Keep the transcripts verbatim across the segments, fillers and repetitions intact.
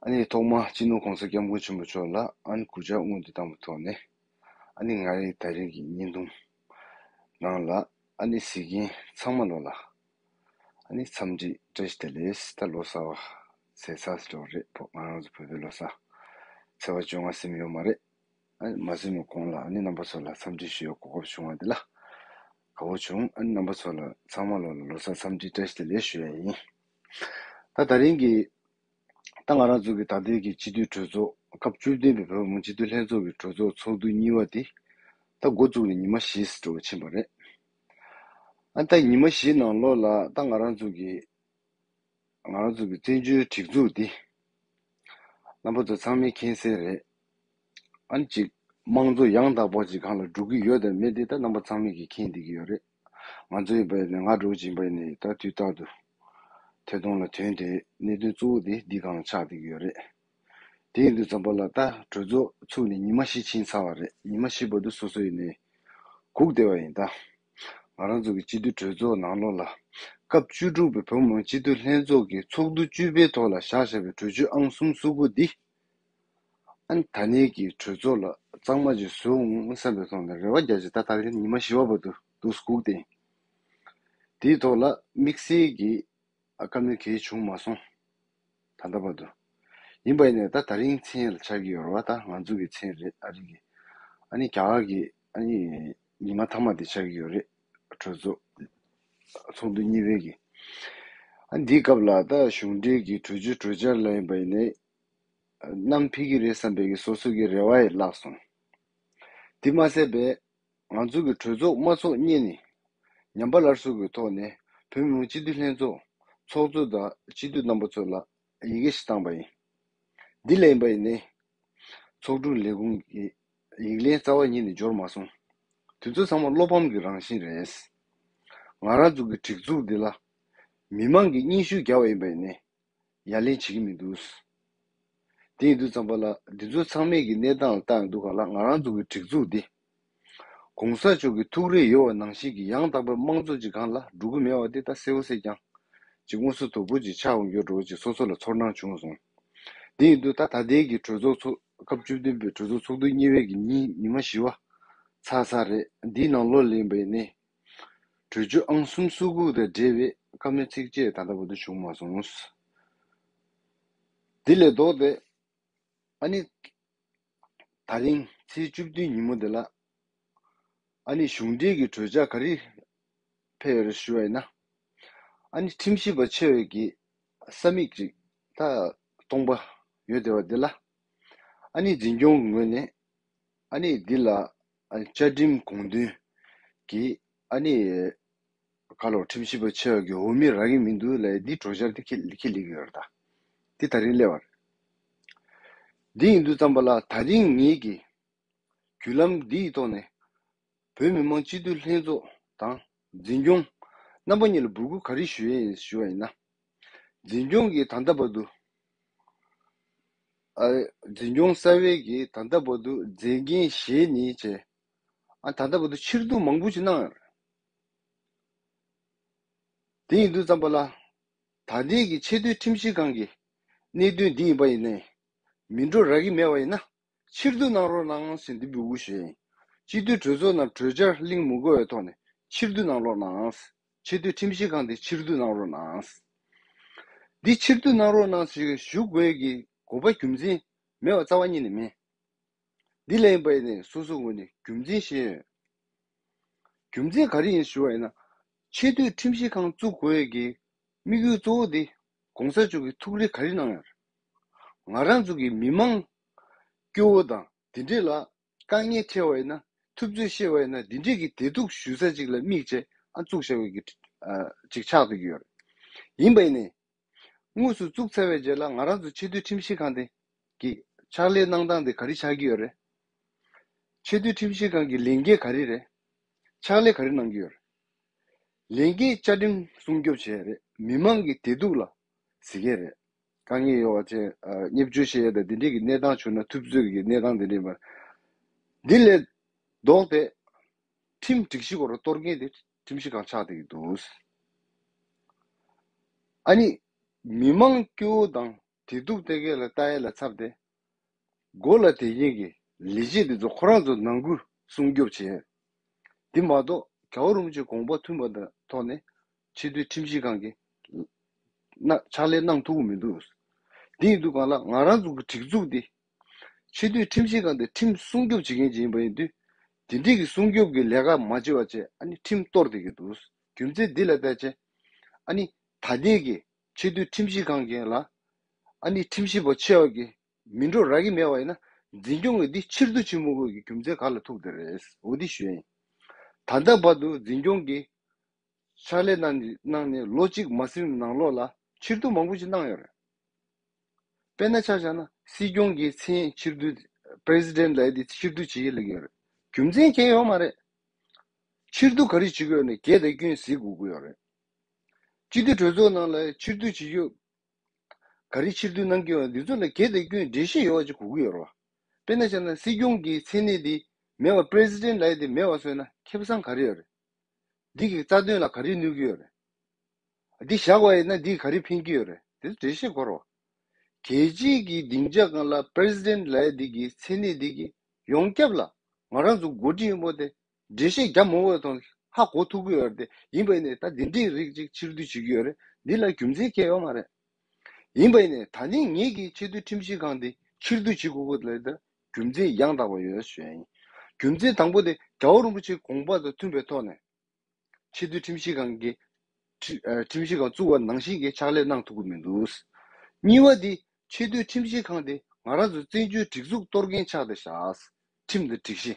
ཨ་ནི་ཐོག་མར་སྤྱི་ནོར་༸གོང་ས་༸སྐྱབས་མགོན་ཆེན་པོ་མཆོག་ལ་ཨ་ནི་གུས་ཕྱག་སྔོན་དུ་བཏང་བའི་ཐོག་ནས། ཨ་ནི་ང་རའི་ད་རིང་གི་བརྙན་ཐུང་ནང་ལ་ཨ་ནི་གཟིགས་མཁན་ཚང་མ་ལོ་ལ་ཨ་ནི་འཚམས་འདྲི་བཀྲ་ཤིས་བདེ་ལེགས། ད་ལོ་གསར་བ་ཟེར་ཚར་ཟེར་བ་རེད། ང་རང་ཚོ་བོད་པའི་ལོ་གསར་ཚེས་པ་བཅོ་ལྔ་ཟིན་ཡོད་མ་རེད། ཨ་ནི་མ་ཟིན་པའི་གོང་ལ་ཨ་ནི་རྣམ་པ་ཚོ་ལ་འཚམས་འདྲི་ཞུ་ཡའི་གོ་སྐབས་བྱུང་བ་འདི་ལ་དགའ་བོ་བྱུང་། ཨ་ནི་རྣམ་པ་ཚོ་ལ་ཚང་མ་ལོ་ལ་ལོ་གསར་འཚམས་འདྲི་བཀྲ་ཤིས་བདེ་ལེགས་ཞུ་ཡ་ཡིན། ད་ད་རིང་གི་ད་ང་རང་ཚོ་གི་ད་ལྟའི་གི་སྤྱི་འཐུས་གྲོས་ཚོགས་སྐབས་བཅུ་བདུན་པའི་བོད་མི་མང་སྤྱི་འཐུས་ལྷན་ཚོགས་ཀྱི་གྲོས་ཚོགས་ཚོགས་དུས་གཉིས་པ་དེ་ད་འགོ་བཙུགས་ནས་ཉི་མ་བཞི་འགྲོ་ཕྱིན་པ་རེད། ཨ་ད་ཉི་མ་བཞིའི་ནང་ལོགས་ལ་ད་ང་རང་ཚོ་གི་ང་རང་ཚོ་གི་བཙན་བྱོལ་སྒྲིག་འཛུགས་འདི་རྣམ་པ་ཚོ་ཚང་མས་མཁྱེན་གསལ་རེད། ཨ་ནི་ཅིག་དམངས་གཙོ་ཡང་དག་པ་ཅིག་སྒང་ལ་འགྲོ་གི་ཡོད་དམ་མེད་དེ་ད་རྣམ་པ་ཚང་མས་ཀྱིས་མཁྱེན་བསྡད་ཀྱི་ཡོད་རེད། ང་ཚོ་ཡིན་པ་ཡིན་ནའི་ང་འདྲ་བོ་ཅིག་ཡིན་པ་ཡིན་ནའི་ད་དུས་རྟག་ཏུ་ཐད་གཏོང་ལ་ཐོན་ཏེ་གནད་དོན་གཙོ་བོ་དེ་འདི་སྒང་ལ་ཆགས་བསྡད་ཀྱི་ཡོད་རེད། དེ་ཡིན་དུས་ཙམ་པ་ལ་ད་གྲོས་ཚོགས་ཚུགས་ནས་ཉི་མ་བཞི་ཕྱིན་ཚར་བ་རེད། ཉི་མ་བཞི་བར་དུ་སོ་སོ་ཡིན་ནའི་སྒུག་བསྡད་པ་ཡིན། ད་ང་རང་ཚོ་གི་སྤྱི་འཐུས་གྲོས་ཚོགས་ནང་ལོགས་ལ་སྐབས་བཅུ་དྲུག་པའི་བོད་མི་མང་སྤྱི་འཐུས་ལྷན་ཚོགས་ཀྱི་ཚོགས་དུས་བཅུ་པའི་ཐོག་ལ་བཞག་བཞག་པའི་གྲོས་ཆོད་ཨང་གསུམ་སོ་དགུ་འདི། ཨ་ནི་ད་ནས་ཀྱི་གྲོས་ཚོགས་ལ་གཙང་མ་ཅིག་བཟོ་འོང་བསམ་པའི་ཐོག་ནས་རེ་བ་རྒྱག་ཅིག་ད་ད་རེས་ཉི་མ་བཞི་པ་བར་དུ་འདུག་སྒུག་སྟེ། དེའི་ཐོག་ལ་དམིགས་བསལ་གྱི་ཨ་བཀའ་མོལ་གང་ཡང་བྱུང་མ་སོང་། ད་ལྟ་བར་དུ། ཡིན་པ་ཡིན་ནའི་ད་ད་རིང་མཚན་ལ་ཆགས་ཀྱི་ཡོད་རེད་བ། ད་ང་ཚོ་གི་མཚན་རེད། ཨ་རི་གི་ཨ་ནི་རྒྱ་གར་གྱི་ཨ་ནི་ཉི་མ་མཐའ་མ་དེ་ཆགས་ཀྱི་ཡོད་རེད། གྲོས་ཚོགས་ཚོགས་དུས་གཉིས་པའི་གི། ཨ་འདིའི་སྐབས་ལ་ད་གཞུང་འབྲེལ་གྱི་གྲོས་ཆོད་གྲོས་འཆར་ལ་ཡིན་པ་ཡིན་ནའི་བསྣམས་ཕེབས་ཀྱི་རེད་བསམ་པའི་གི་སོ་སོ་གི་རེ་བ་ཡང་བརླག་སོང་། དེ་མ་ཟད་པའི་ང་ཚོ་གི་གྲོས་ཚོགས་མ་ཚོགས་གཉིས་ནས་ཉམས་པ་སླར་གསོ་གི་ཐོག་ནས་བོད་མི་མང་སྤྱི་འཐུས་ལྷན་ཚོགས་ཚོགས་གཙོ་དང་སྤྱི་འཐུས་རྣམ་པ་ཚོ་ལ་ཡི་གེ་ཞིག་བཏང་པ་ཡིན། འདི་ལ་ཡིན་པ་ཡིན་ནའི་ཚོགས་དྲུང་ལས་ཁུངས་ཀྱི་ཡིག་ལན་རྩ་བ་ཉིད་ནས་འབྱོར་མ་སོང་། དེ་ཚོ་ཚང་མ་བློ་ཕམ་གྱི་རང་བཞིན་རེད། ང་རང་ཚོ་གི་སྒྲིག་འཛུགས་འདི་ལ་མི་མང་གིས་སྙན་ཞུ་བརྒྱབ་པ་ཡིན་པ་ཡིན་ནའི་ཡ་ལན་བྱེད་ཀྱི་མི་འདུག། དེ་ཡིན་དུས་ཙམ་པ་ལ་འདི་ཚོ་ཚང་མས་ཀྱི་གནས་སྟངས་ལ་བལྟ་ཡོང་དུས་ག་ལ་ང་རང་ཚོ་གི་སྒྲིག་འཛུགས་འདི་གོང་ས་མཆོག་གི་ཐུགས་རེ་ཡོད་པ་ནང་བཞིན་གྱི་ཡང་དག་པའི་དམངས་གཙོ་ཅིག་སྒང་ལ་འགྲོ་གི་མེད་པ་འདི་ད་གསལ་པོ་གསལ་རྐྱང་ཅིག་མངོན་གསལ་དོད་པོ་ཅིག་ཆགས་ཡོང་རྒྱུ་འདྲ་བོ་ཅིག་སོ་སོ་ལ་ཚོར་སྣང་བྱུང་སོང་། དེ་ཡིན་དུས་ད་ད་ལྟའི་གི་གྲོས་ཚོགས་ཚོགས་སྐབས་བཅུ་བདུན་པའི་གྲོས་ཚོགས་ཚོགས་དུས་གཉིས་པའི་གི་ཉིན་ཉི་མ་བཞི་པ་ཚར་ཚར་རེད། འདིའི་ནང་ལོགས་ལ་ཡིན་པ་ཡིན་ནའི་གྲོས་ཆོད་ཨང་གསུམ་སོ་དགུ་དང་འབྲེལ་བའི་བཀའ་མོལ་ཚིག་གཅིག་ད་ལྟ་བར་དུ་བྱུང་མ་སོང་། དེ་ལས་ལྡོག་སྟེ་ཨ་ནི་ད་རིང་ཚེས་བཅུ་བདུན་ཉིན་མོ་འདི་ལ་ཨ་ནི་གཞུང་འབྲེལ་གྱི་གྲོས་འཆར་ག་རེ་ཕེབས་ཡོད་རེད་ཞུ་བ་ཡིན་ན། ཨ་ནི་ཁྲིམས་ཞིབ་པ་ཆེ་བའི་གི་ས་མིག་ཅིག་ད་སྟོང་པ་ཡོད་བསྡད་པ་འདི་ལ་ཨ་ནི་འཛིན་སྐྱོང་གི་ངོས་ནས་ཨ་ནི་འདི་ལ་ཨ་ནི་བཅའ་ཁྲིམས་དགོངས་དོན་གྱི་ཨ་ནི་ག་ལོ་ཁྲིམས་ཞིབ་པ་ཆེ་བ་གི་འོས་མི་རག་གི་མི་འདུག་ལབ་ཡ་འདི་གྲོས་འཆར་འདི་ཁྱེད་ཁྱེད་ལེགས་ཀྱི་ཡོད་རེད་ད། འདི་ད་རིང་སླེབས་པ་རེད། འདི་ཡིན་དུས་ཙམ་པ་ལ་ད་རིང་ངེད་ཀྱི་བརྒྱུད་ལམ་འདི་ཡི་ཐོག་ནས་བོད་མི་མང་སྤྱི་འཐུས་ལྷན་ཚོགས་དང་འཛིན་སྐྱོང་རྣམ་པ་གཉིས་ལ་འབོད་སྐུལ་ག་རེ་ཞུ་ཡས་ཡིན་ཞུ་བ་ཡིན་ན། འཛིན་སྐྱོང་གིས་ད་ལྟ་བར་དུ་ཨ་འཛིན་སྐྱོང་གསར་པའི་གིས་ད་ལྟ་བར་དུ་མཛད་འགན་བཞེས་ནས་བྱས་ཨ་ད་ལྟ་བར་དུ་ཕྱིར་བསྡུ་མང་པོ་ཞིག་གནང་ཡོད་རེད། དེ་ཡིན་དུས་ཙམ་པ་ལ་ད་ལྟའི་གི་ཆེས་མཐོའི་ཁྲིམས་ཞིབ་ཁང་གི་གནད་དོན་འདི་ཡིན་པ་ཡིན་ནའི་མི་འགྲོ་རག་གི་མེད་པ་ཡིན་ན་ཕྱིར་བསྡུ་གནང་རོགས་གནང་ཟེར་འདི་འབོད་སྐུལ་ཞུ་ཡིན། སྤྱི་འཐུས་གྲོས་ཚོགས་ནང་གྲོས་འཆར་གླེང་མི་དགོས་པའི་ཐོག་ནས་ཕྱིར་བསྡུ་གནང་རོགས་གནང་། ཆེས་མཐོའི་ཁྲིམས་ཞིབ་ཁང་དེ་ཕྱིར་བསྡུ་གནང་རོགས་གནང་། འདི་ཕྱིར་བསྡུ་གནང་རོགས་གནང་ཞེས་ཞུ་དགོས་ཀྱི་དགོས་པ་རྒྱུ་མཚན་མེད་པ་རྩ་བ་ཉིད་ནས་མེད། འདི་ལ་ཡིན་པ་ཡིན་ནའི་སོ་སོ་ངོས་ནས་རྒྱུ་མཚན་ཤེས་ཡོད། རྒྱུ་མཚན་ག་རེ་ཡིན་ཞུ་བ་ཡིན་ན། ཆེས་མཐོའི་ཁྲིམས་ཞིབ་ཁང་བཙུགས་དགོས་ཀྱི་དམིགས་ཡུལ་གཙོ་བོ་དེ་གོང་ས་མཆོག་གིས་ཐུགས་རེ་ག་རེ་གནང་ཡོད། ང་རང་ཚོ་གི་མི་མང་སྐྱོ་བོ་དང་དེ་འདྲས་ལ་དཀའ་ངལ་འཕྲད་པ་ཡིན་ན་ཐུབ་ཚོད་བཤད་པ་ཡིན་ན་འདི་འདྲས་ཀྱི་བདེ་སྡུག་ཞུ་ས་ཅིག་ལ་དམིགས་བྱས་ཨ་བཙུགས་བཞག་པའི་གི་ཨ་ཅིག་ཆགས་བསྡད་ཀྱི་ཡོད་རེད། ཡིན་པ་ཡིན་ནའི། དངོས་སུ་བཙུགས་ཚར་བའི་རྗེས་ལ་ང་རང་ཚོ་ཆེས་མཐོའི་ཁྲིམས་ཞིབ་ཁང་དེ་གི་ཕྱག་ལས་གནང་སྟངས་དེ་ག་རེ་ཆགས་ཀྱི་ཡོད་རེད། ཆེས་མཐོའི་ཁྲིམས་ཞིབ་ཁང་གི་ལས་འགན་ག་རེ་རེད། ཕྱག་ལས་ག་རེ་གནང་གི་ཡོད་རེད། ལས་འགན་བཅའ་ཁྲིམས་སྲུང་སྐྱོབ་བྱེད་ཡ་རེད། མི་མང་གི་བདེ་སྡུག་ལ་གཟིགས་ཡ་རེད། དཀའ་ངལ་ཡོད་པ་ཚོ་ཨ་བརྙས་བཅོས་བྱེད་ཡ་དང་དེ་འདྲས་ཀྱི་གནས་སྟངས་བྱུང་ན་ཐུབ་ཚོད་ཀྱི་གནས་སྟངས་དེ་འདྲས་མ། འདི་ལས་ལྡོག་སྟེ་ཁྲིམས་སྒྲིག་གཞི་སྐོར་གཏོར་མཁན་དེ་ཁྲིམས་ཞིབ་ཁང་ཆགས་བསྡད་ཀྱི་འདུག། ཨ་ནི་མི་མང་སྐྱོ་བོ་དང་ དེ་སྡུག་དེ་གས་ལ་ལྟ་ཡས་ལ་འཚབ་སྟེ། མགོ་ལ་དེ་ཡིན་གྱི་ལས་བྱེད་དེ་ཚོ་ཁོ་རང་ཚོ་ནང་ཁུལ་སྲུང་སྐྱོབ་བྱས། དེ་མ་གཏོགས་རྒྱལ་བ་རིན་པོ་ཆེའི་དགོངས་པ་མཐུན་པ་དང་ཐོག་ནས་ཆེས་མཐོའི་ཁྲིམས་ཞིབ་ཁང་གི་ཕྱག་ལས་གནང་ཐུབ་ཀྱི་མི་འདུག་དེ་ཡིན་དུས་གང་ལ་ང་རང་ཚོ་གི་སྒྲིག་འཛུགས་འདི་ཆེས་མཐོའི་ཁྲིམས་ཞིབ་ཁང་དེ་ཁྲིམས་སྲུང་སྐྱོབ་བྱེད་མཁན་ཅིག་ཡིན་པ་ཡིན་དུས། དེ་འདྲའི་གི་སྲུང་སྐྱོབ་ཀྱི་ལས་ཀ་མ་བྱེད་པ་བྱས་ཨ་ནི་ཁྲིམས་གཏོར་བསྡད་ཀྱི་འདུག་རྒྱུ་མཚན་འདི་ལ་བལྟས་བྱས་ཨ་ནི་ད་ལྟའི་གི་ཆེས་མཐོའི་ཁྲིམས་ཞིབ་ཁང་གི་ལ་ཨ་ནི་ཁྲིམས་ཞིབ་པ་ཆེ་བ་གི་མི་འགྲོ་རག་གི་མེད་པ་ཡིན་ན། འཛིན་སྐྱོང་གི་འདི་ཕྱིར་བསྡུ་བྱེད་མི་དགོས་ཀྱི་རྒྱུ་མཚན་ག་ལ་ཐུག་དེ་རེད། འོ་འདི་ཞུ་ཡིན། ད་ལྟ་བར་དུ་འཛིན་སྐྱོང་གི་ཕྱག་ལས་གནང་གནང་ནས་ལོ་གཅིག་མ་ཟིན་ནང་ལོགས་ལ་ཕྱིར་བསྡུ་མང་པོ་ཞིག་གནང་ཡོད་རེད། དཔེར་ན་ཆ་བཞག་ན་སྲིད་སྐྱོང་གི་མཚན་ཕྱིར་བསྡུ། པི་རེ་སི་ཌེན་ཊི་ལབ་ཡས་དེ་ཕྱིར་བསྡུ་བྱེད་ཀྱི་ལབ་ཀྱི་ཡོད་རེད། རྒྱུ་མཚན་གང་ཡང་ཡོད་མ་རེད། ཕྱིར་བསྡུ་ག་རེ་བྱེད་ཀྱི་ཡོད་ནས་སྒེར་དང་སྐྱོན་གཟིགས་དགོས་ཀྱི་ཡོད་རེད། སྤྱི་འཐུས་གྲོས་ཚོགས་ནང་ལ་ཕྱིར་བསྡུ་བྱེད་རྒྱུ། ག་རེ་ཕྱིར་བསྡུ་གནང་གི་ཡོད་འདི་ཚོ་ལ་སྒེར་དང་སྐྱོན་འགྲེལ་བཤད་ཡོད་པ་ཅིག་དགོས་ཀྱི་ཡོད་རེད་བ། དཔེར་ན་བྱས་ན་སྲིད་སྐྱོང་གི་མཚན་གནས་འདི་མེད་པ། པི་རེ་སི་ཌེན་ཊི་ལབ་ཡས་དེ་མེད་པ་བཟོས་ན་ཁེ་བཟང་ག་རེ་ཡོད་རེད། འདི་གི་རྩ་དོན་ལ་ག་རེ་གནོད་ཀྱི་ཡོད་རེད། འདི་བཞག་པ་ཡིན་ན་འདི་ག་རེ་ཕན་གྱི་ཡོད་རེད། དེ་འགྲེལ་བཤད་དགོས་རེད་བ། རྒྱལ་སྤྱིའི་གི་སྡིངས་ཆ་སྒང་ལ་པི་རེ་སི་ཌེན་ཊི་ལབ་ཡས་འདི་གི་མཚན་གནས་འདི་གི་ཡོངས་ཁྱབ་ལ་ང་རང་ཚོ་འགོ་ཁྲིད་ཡིན་པོ་དེ། འགྲེལ་བཤད་རྒྱབ་མང་པོ་དང་ཧ་གོ་ཐུབ་ཀྱི་ཡོད་རེད་དེ། ཡིན་པ་ཡིན་ནའི་ད་འདི་འདྲའི་རིགས་ཅིག་ཕྱིར་བསྡུ་བྱེད་ཀྱི་ཡོད་རེད། འདི་ལ་རྒྱུ་མཚན་གང་ཡང་ཡོད་མ་རེད། ཡིན་པ་ཡིན་ནའི་ད་ནི་ངེད་ཀྱིས་ཆེས་མཐོའི་ཁྲིམས་ཞིབ་ཁང་འདི་ཕྱིར་བསྡུ་བྱེད་དགོས་ཀྱི་ལབ་ཡས་དེ་རྒྱུ་མཚན་ཡང་དག་པ་ཡོད་ཞུ་ཡ་ཡིན། རྒྱུ་མཚན་དང་པོ་དེ་རྒྱལ་བ་རིན་པོ་ཆེའི་དགོངས་པ་དང་མཐུན་པའི་ཐོག་ནས་ཆེས་མཐོའི་ཁྲིམས་ཞིབ་ཁང་གི་ཁྲི་ཨ་ཁྲིམས་ཞིབ་ཁང་བཙུགས་པ་ནང་བཞིན་གྱི་ཕྱག་ལས་གནང་ཐུབ་ཀྱི་མི་འདུག་གཉིས་པ་དེ་ཆེས་མཐོའི་ཁྲིམས་ཞིབ་ཁང་དེ་ང་རང་ཚོའི་བཙན་བྱོལ་སྒྲིག་འཛུགས་གཏོར་མཁན་ཆགས་བསྡད་ཤག་ཁྲིམས་དང་སྒྲིག་གཞི།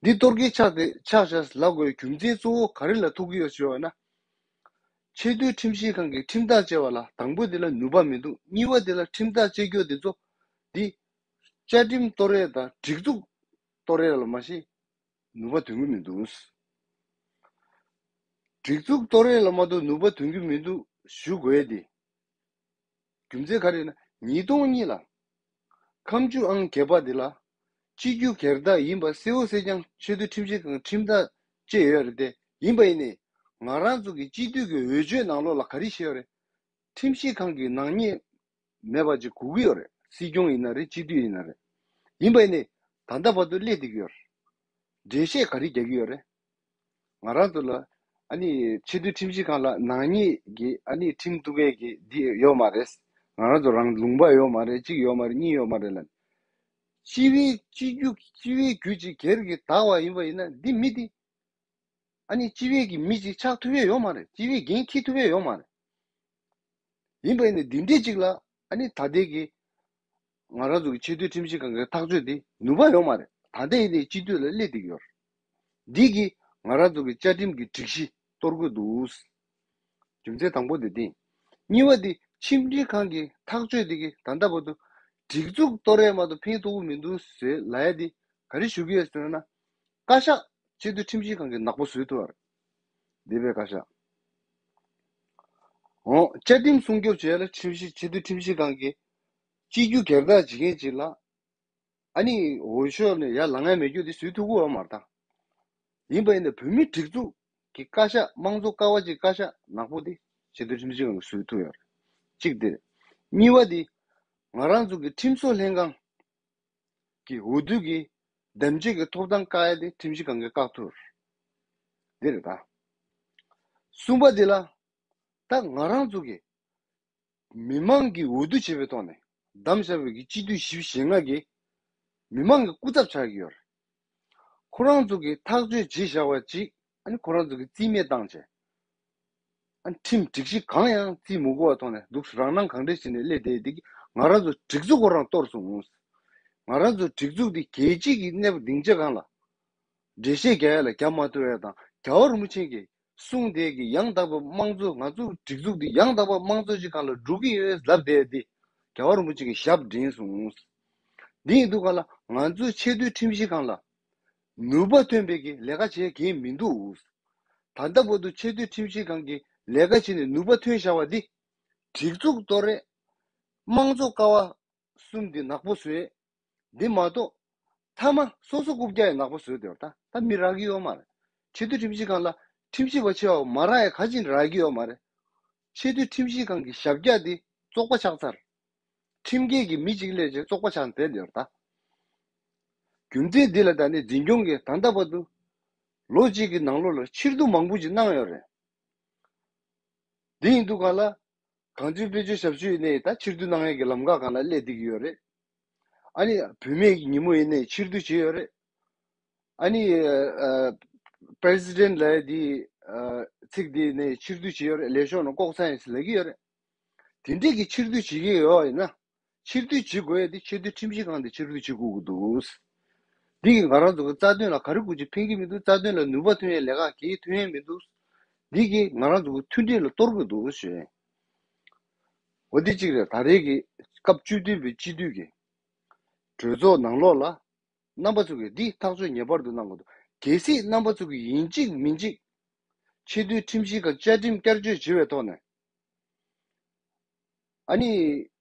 འདི་གཏོར་མཁན་ཆགས་ཏེ་ཆགས་བཞག་ལབ་དགོས་རྒྱུ་མཚན་གཙོ་བོ་ག་རེ་ལ་ཐུག་གི་ཡོད་ཞུ་བ་ན། ཆེས་མཐོའི་ཁྲིམས་ཞིབ་ཁང་གི་ཁྲིམས་ཐག་བཅད་པ་ལ་དང་པོ་དེ་ལ་ནུས་པ་མི་འདུག་གཉིས་པ་དེ་ལ་ཁྲིམས་ཐག་བཅད་རྒྱུ་དེ་ཚོ་འདི་བཅའ་ཁྲིམས་གཏོར་ཡས་དང་སྒྲིག་འཛུགས་གཏོར་ཡས་ལ་མ་གཞི་ནུས་པ་ཐོན་གི་མི་འདུག་སྒྲིག་འཛུགས་གཏོར་ཡས་ལ་མ་གཏོགས་ནུས་པ་ཐོན་གི་མི་འདུག་ཞུ་དགོས་ཡས་དེ། རྒྱུ་མཚན་ག་རེ་ཡིན་ན་ཉིས་སྟོང་གཉིས་ལ། ཁ་མཆུ་ཨང་བརྒྱད་པ་འདི་ལ། སྤྱི་རྒྱུ་སྒེར་བདག་ཡིན་པ་གསལ་བོ་གསལ་རྐྱང་ཆེས་མཐོའི་ཁྲིམས་ཞིབ་ཁང་ཁྲིམས་ཐག་བཅད་ཡོད་རེད་དེ། ཡིན་པ་ཡིན་ནའི་ང་རང་ཚོ་གི་སྤྱི་འཐུས་ཀྱི་འོས་ཆོས་ནང་ལོགས་ལ་ག་རེ་བཤད་ཡོད་རེད། ཁྲིམས་ཞིབ་ཁང་གི་ནག་ཉེས་མེད་པ་ཅིག་དགོས་ཀྱི་ཡོད་རེད། སྲིད་སྐྱོང་ཡིན་ན་རེད། སྤྱི་འཐུས་ཡིན་ན་རེད། ཡིན་པ་ཡིན་ནའི་ད་ལྟ་བར་དུ་སླེབས་བསྡད་ཀྱི་ཡོད་རེད། འགྲེལ་བཤད་ག་རེ་རྒྱག་གི་ཡོད་རེད། ང་རང་ཚོ་ལ་ཨ་ནི་ཆེས་མཐོའི་ཁྲིམས་ཞིབ་ཁང་ལ་ནག་ཉེས་ཀྱི་ཨ་ནི་ཁྲིམས་གཏུག་མཁན་གྱི་འདི་ཡོད་མ་རེད། ང་རང་ཚོ་རང་ལུང་པ་ཡོད་མ་རེད། གཅིག་ཡོད་མ་རེད། གཉིས་ཡོད་མ་རེད་ལབ། སྤྱི་བའི་སྤྱི་རྒྱུ་སྤྱི་བའི་རྒྱུ་ཅིག་སྒེར་གྱི་བདག་པ་ཡིན་པ་ཡིན་ན་འདི་མི་འདི་ཨ་ནི་སྤྱི་བའི་གི་མི་ཅིག་ཆགས་ཐུབ་ཡས་ཡོད་མ་རེད། སྤྱི་བའི་འགན་འཁྱེར་ཐུབ་ཡས་ཡོད་མ་རེད། ཡིན་པ་ཡིན་ནའི་འདི་འདྲའི་ཅིག་ལ་ཨ་ནི་ད་ལྟའི་གི་ང་རང་ཚོ་གི་ཆེས་མཐོའི་ཁྲིམས་ཞིབ་ཁང་གི་ཐག་གཅོད་འདི་ནུས་པ་ཡོད་མ་རེད། ད་ལྟ་ཡིན་ནའི་སྤྱི་འཐུས་ལ་སླེབས་བསྡད་ཀྱི་ཡོད་རེད། འདི་གིས་ང་རང་ཚོ་གི་བཅའ་ཁྲིམས་ཀྱི་སྒྲིག་གཞི་གཏོར་དགོས་འདུག་རྒྱུ་མཚན་དང་པོ་དེ་དེ། གཉིས་པ་དེ་ཁྲིམས་སྒྲིག་ཁང་གི་ཐག་གཅོད་དེ་གིས་ད་ལྟ་བར་དུ་སྒྲིག་འཛུགས་གཏོར་ཡས་མ་གཏོགས་ཕན་ཐོགས་ཀྱི་མི་འདུག་ཟེར་ལབ་ཡ་དེ་ག་རེ་ཞུ་གི་ཡོད་ཟེར་ན། བཀའ་ཤག་ཆེས་མཐོའི་ཁྲིམས་ཞིབ་ཁང་གིས་ནག་པོ་བཟོས་ཐུབ་པ་རེད། འདས་པའི་བཀའ་ཤག་འོ། བཅའ་ཁྲིམས་སྲུང་སྐྱོབ་བྱེད་ཡ་ལ་ཁྲིམས་ཞིབ་ཆེས་མཐོའི་ཁྲིམས་ཞིབ་ཁང་གིས་སྤྱི་རྒྱུ་སྒེར་བདག་བྱེད་མཁན་ཅིག་ལ། ཨ་ནི་འོས་ཤོག་ནས་ཡར་ལངས་ཡ་མེད་རྒྱུ་དེ་བཟོས་ཐུབ་ཀྱི་ཡོད་མ་རེད་ད། ཡིན་པ་ཡིན་ན་བོད་མིའི་སྒྲིག་འཛུགས་ཀྱི་བཀའ་ཤག་དམངས་གཙོ་ཀ་བ་གཅིག་བཀའ་ཤག་ནག་པོ་དེ་ཆེས་མཐོའི་ཁྲིམས་ཞིབ་ཁང་གིས་བཟོས་ཐུབ་ཡོད་རེད། གཅིག་དེ་རེད། གཉིས་པ་དེ་ང་རང་ཚོ་གི་ཁྲིམས་བཟོ་ལྷན་ཁང་གི་འོས་བསྡུ་གི་འདེམས་བྱེད་ཀྱི་ཐོབ་ཐང་བཀག་ཡ་དེ་ཁྲིམས་ཞིབ་ཁང་གིས་བཀག་ཐུབ་རེད། དེ་རེད་ད། གསུམ་པ་དེ་ལ་ད་ང་རང་ཚོ་གི་མི་མང་གིས་འོས་བསྡུ་བྱས་པའི་ཐོག་ནས་བདམས་བཞག་པའི་གི་སྤྱི་འཐུས་བཞི་བཅུ་ཞེ་ལྔ་གིས་མི་མང་གི་སྐུ་ཚབ་ཆགས་ཀྱི་ཡོད་རེད། ཁོ་རང་ཚོ་གིས་ཐག་གཅོད་བྱས་བཞག་པ་ཅིག་ཨ་ནི་ཁོ་རང་ཚོ་གིས་རྩིས་མེད་བཏང་བྱས། ཨ་ནི་ཁྲིམས་སྒྲིག་གཞི་གང་ཡང་རྩིས་མི་དགོས་པ་ཐོག་ནས་འདུག་རང་སྣང་གང་དྲན་བྱས་ནས་སླེབས་བསྡད་དེ་གིས་ང་རང་ཚོ་སྒྲིག་འཛུགས་ཁོ་རང་གཏོར་སོང་། ང་རང་ཚོ་སྒྲིག་འཛུགས་འདི་རྒྱལ་སྤྱི་གི་གནས་བབ་སྡིངས་ཆ་སྒང་ལ། འགྲེལ་བཤད་རྒྱག་ཡ་ལ་རྒྱབ་མ་ཐུབ་ཡ་དང་རྒྱལ་བ་རིན་པོ་ཆེ་གིས་གསུངས་བསྡད་ཀྱི་ཡང་དག་པའི་དམངས་གཙོ། ང་ཚོ་སྒྲིག་འཛུགས་འདི་ཡང་དག་པའི་དམངས་གཙོ་ཅིག་སྒང་ལ་འགྲོ་གི་ཡོད་ལབ་བསྡད་དེ། རྒྱལ་བ་རིན་པོ་ཆེ་གི་ཞབས་འདྲེན་སོང་། འདི་ཡིན་དུས་སྒང་ལ་ང་ཚོའི་ཆེས་མཐོའི་ཁྲིམས་ཞིབ་ཁང་ལ་ནུས་པ་ཐོན་པའི་གི་ལས་ཀ་བྱེད་མཁན་མི་འདུག་ད་ལྟ་བར་དུ་ཆེས་མཐོའི་ཁྲིམས་ཞིབ་ཁང་གི་ལས་ཀ་བྱས་ནས་ནུས་པ་ཐོན་བཞག་པ་འདི་སྒྲིག་འཛུགས་གཏོར་རེད། དམངས་གཙོ་ཀ་བ་གསུམ་འདི་ནག་པོ་བཟོས། འདི་མ་གཏོགས་མཐའ་མ་སོ་སོ་རྐུབ་བཀྱག་ཡང་ནག་པོ་བཟོས་བསྡད་པ་ད་ད་མི་རག་གི་ཡོད་མ་རེད། ཆེས་མཐོའི་ཁྲིམས་ཞིབ་ཁང་ལ་ཁྲིམས་ཞིབ་པ་ཆེ་བ་མ་རག་ཡ་ག་ཅིག་རག་གི་ཡོད་མ་རེད། ཆེས་མཐོའི་ཁྲིམས་ཞིབ་ཁང་གི་ཞབས་བཀྱག་འདི་བཙོག་པ་ཆགས་ཚར། ཁྲིམས་འགལ་གྱི་མི་གཅིག་སླེབས་བྱས་བཙོག་པ་ཆགས་བསྡད་ཡོད་རེད་ད། རྒྱུ་མཚན་འདི་ལ་ད་ནི་འཛིན་སྐྱོང་གིས་ད་ལྟ་བར་དུ་ལོ་གཅིག་གི་ནང་ལོགས་ལ་ཕྱིར་བསྡུ་མང་པོ་ཅིག་གནང་ཡོད་རེད། འདི་ཡིན་དུས་གང་ལ། གངས་ཅན་དཔལ་འབྱོར་ཞབས་ཞུ་ཡིན་ནའི་ད་ཕྱིར་བསྡུ་གནང་ཡས་ཀྱི་ལམ་ཁ་སྒང་ལ་སླེབས་བསྡད་ཀྱི་ཡོད་རེད། ཨ་ནི་བུད་མེད་ཀྱི་ཉིན་མོ་ཡིན་ནའི་ཕྱིར་བསྡུ་བྱས་ཡོད་རེད། ཨ་ནི་ཨ་པི་རེ་སི་ཌེན་ཊི་ལབ་ཡས་འདི་ཨ་ཚིག་འདི་ནས་ཕྱིར་བསྡུ་བྱས་ཡོད་རེད། ལས་ཤོག་ནང་ལྐོག་ཚང་ཡིན་ཟེར་ལབ་ཀྱི་ཡོད་རེད། དེ་འདྲས་ཀྱི་ཕྱིར་བསྡུ་བྱེད་ཀྱི་ཡོད་པ་ཡིན་ན། ཕྱིར་བསྡུ་བྱེད་དགོས་ཡས་དེ་ཆེས་མཐོའི་ཁྲིམས་ཞིབ་ཁང་དེ་ཕྱིར་བསྡུ་བྱེད་དགོས་ཀྱི་འདུག་འདི་གིས་ང་རང་ཚོ་གི་རྩ་དོན་ལ་ག་རེ་དགོས་ཀྱི་ཕན་གྱི་མི་འདུག་རྩ་དོན་ལ་ནུས་པ་ཐོན་ཡས་ལས་ཀ་གང་ཡང་ཐོན་ཡས་མི་འདུག་འདི་གིས་ང་རང་ཚོ་གི་མཐུན་སྒྲིལ་ལ་གཏོར་གྱི་འདུག་ཞུ་ཡས། འོ་འདི་གཅིག་རེད། ད་རེས་ཀྱི་སྐབས་བཅུ་བདུན་པའི་སྤྱི་འཐུས་ཀྱི་གྲོས་ཚོགས་ནང་ལོགས་ལ། རྣམ་པ་ཚོ་གིས་འདི་ཐག་གཅོད་ངེས་པར་དུ་གནང་དགོས་འདུག་གལ་སྲིད་རྣམ་པ་ཚོ་གིས་ཡིན་གཅིག་མིན་གཅིག་ཆེས་མཐོའི་ཁྲིམས་ཞིབ་ཁང་བཅའ་ཁྲིམས་བསྐྱར་བཅོས་བྱེད་པའི་ཐོག་ནས། ཨ་ནི།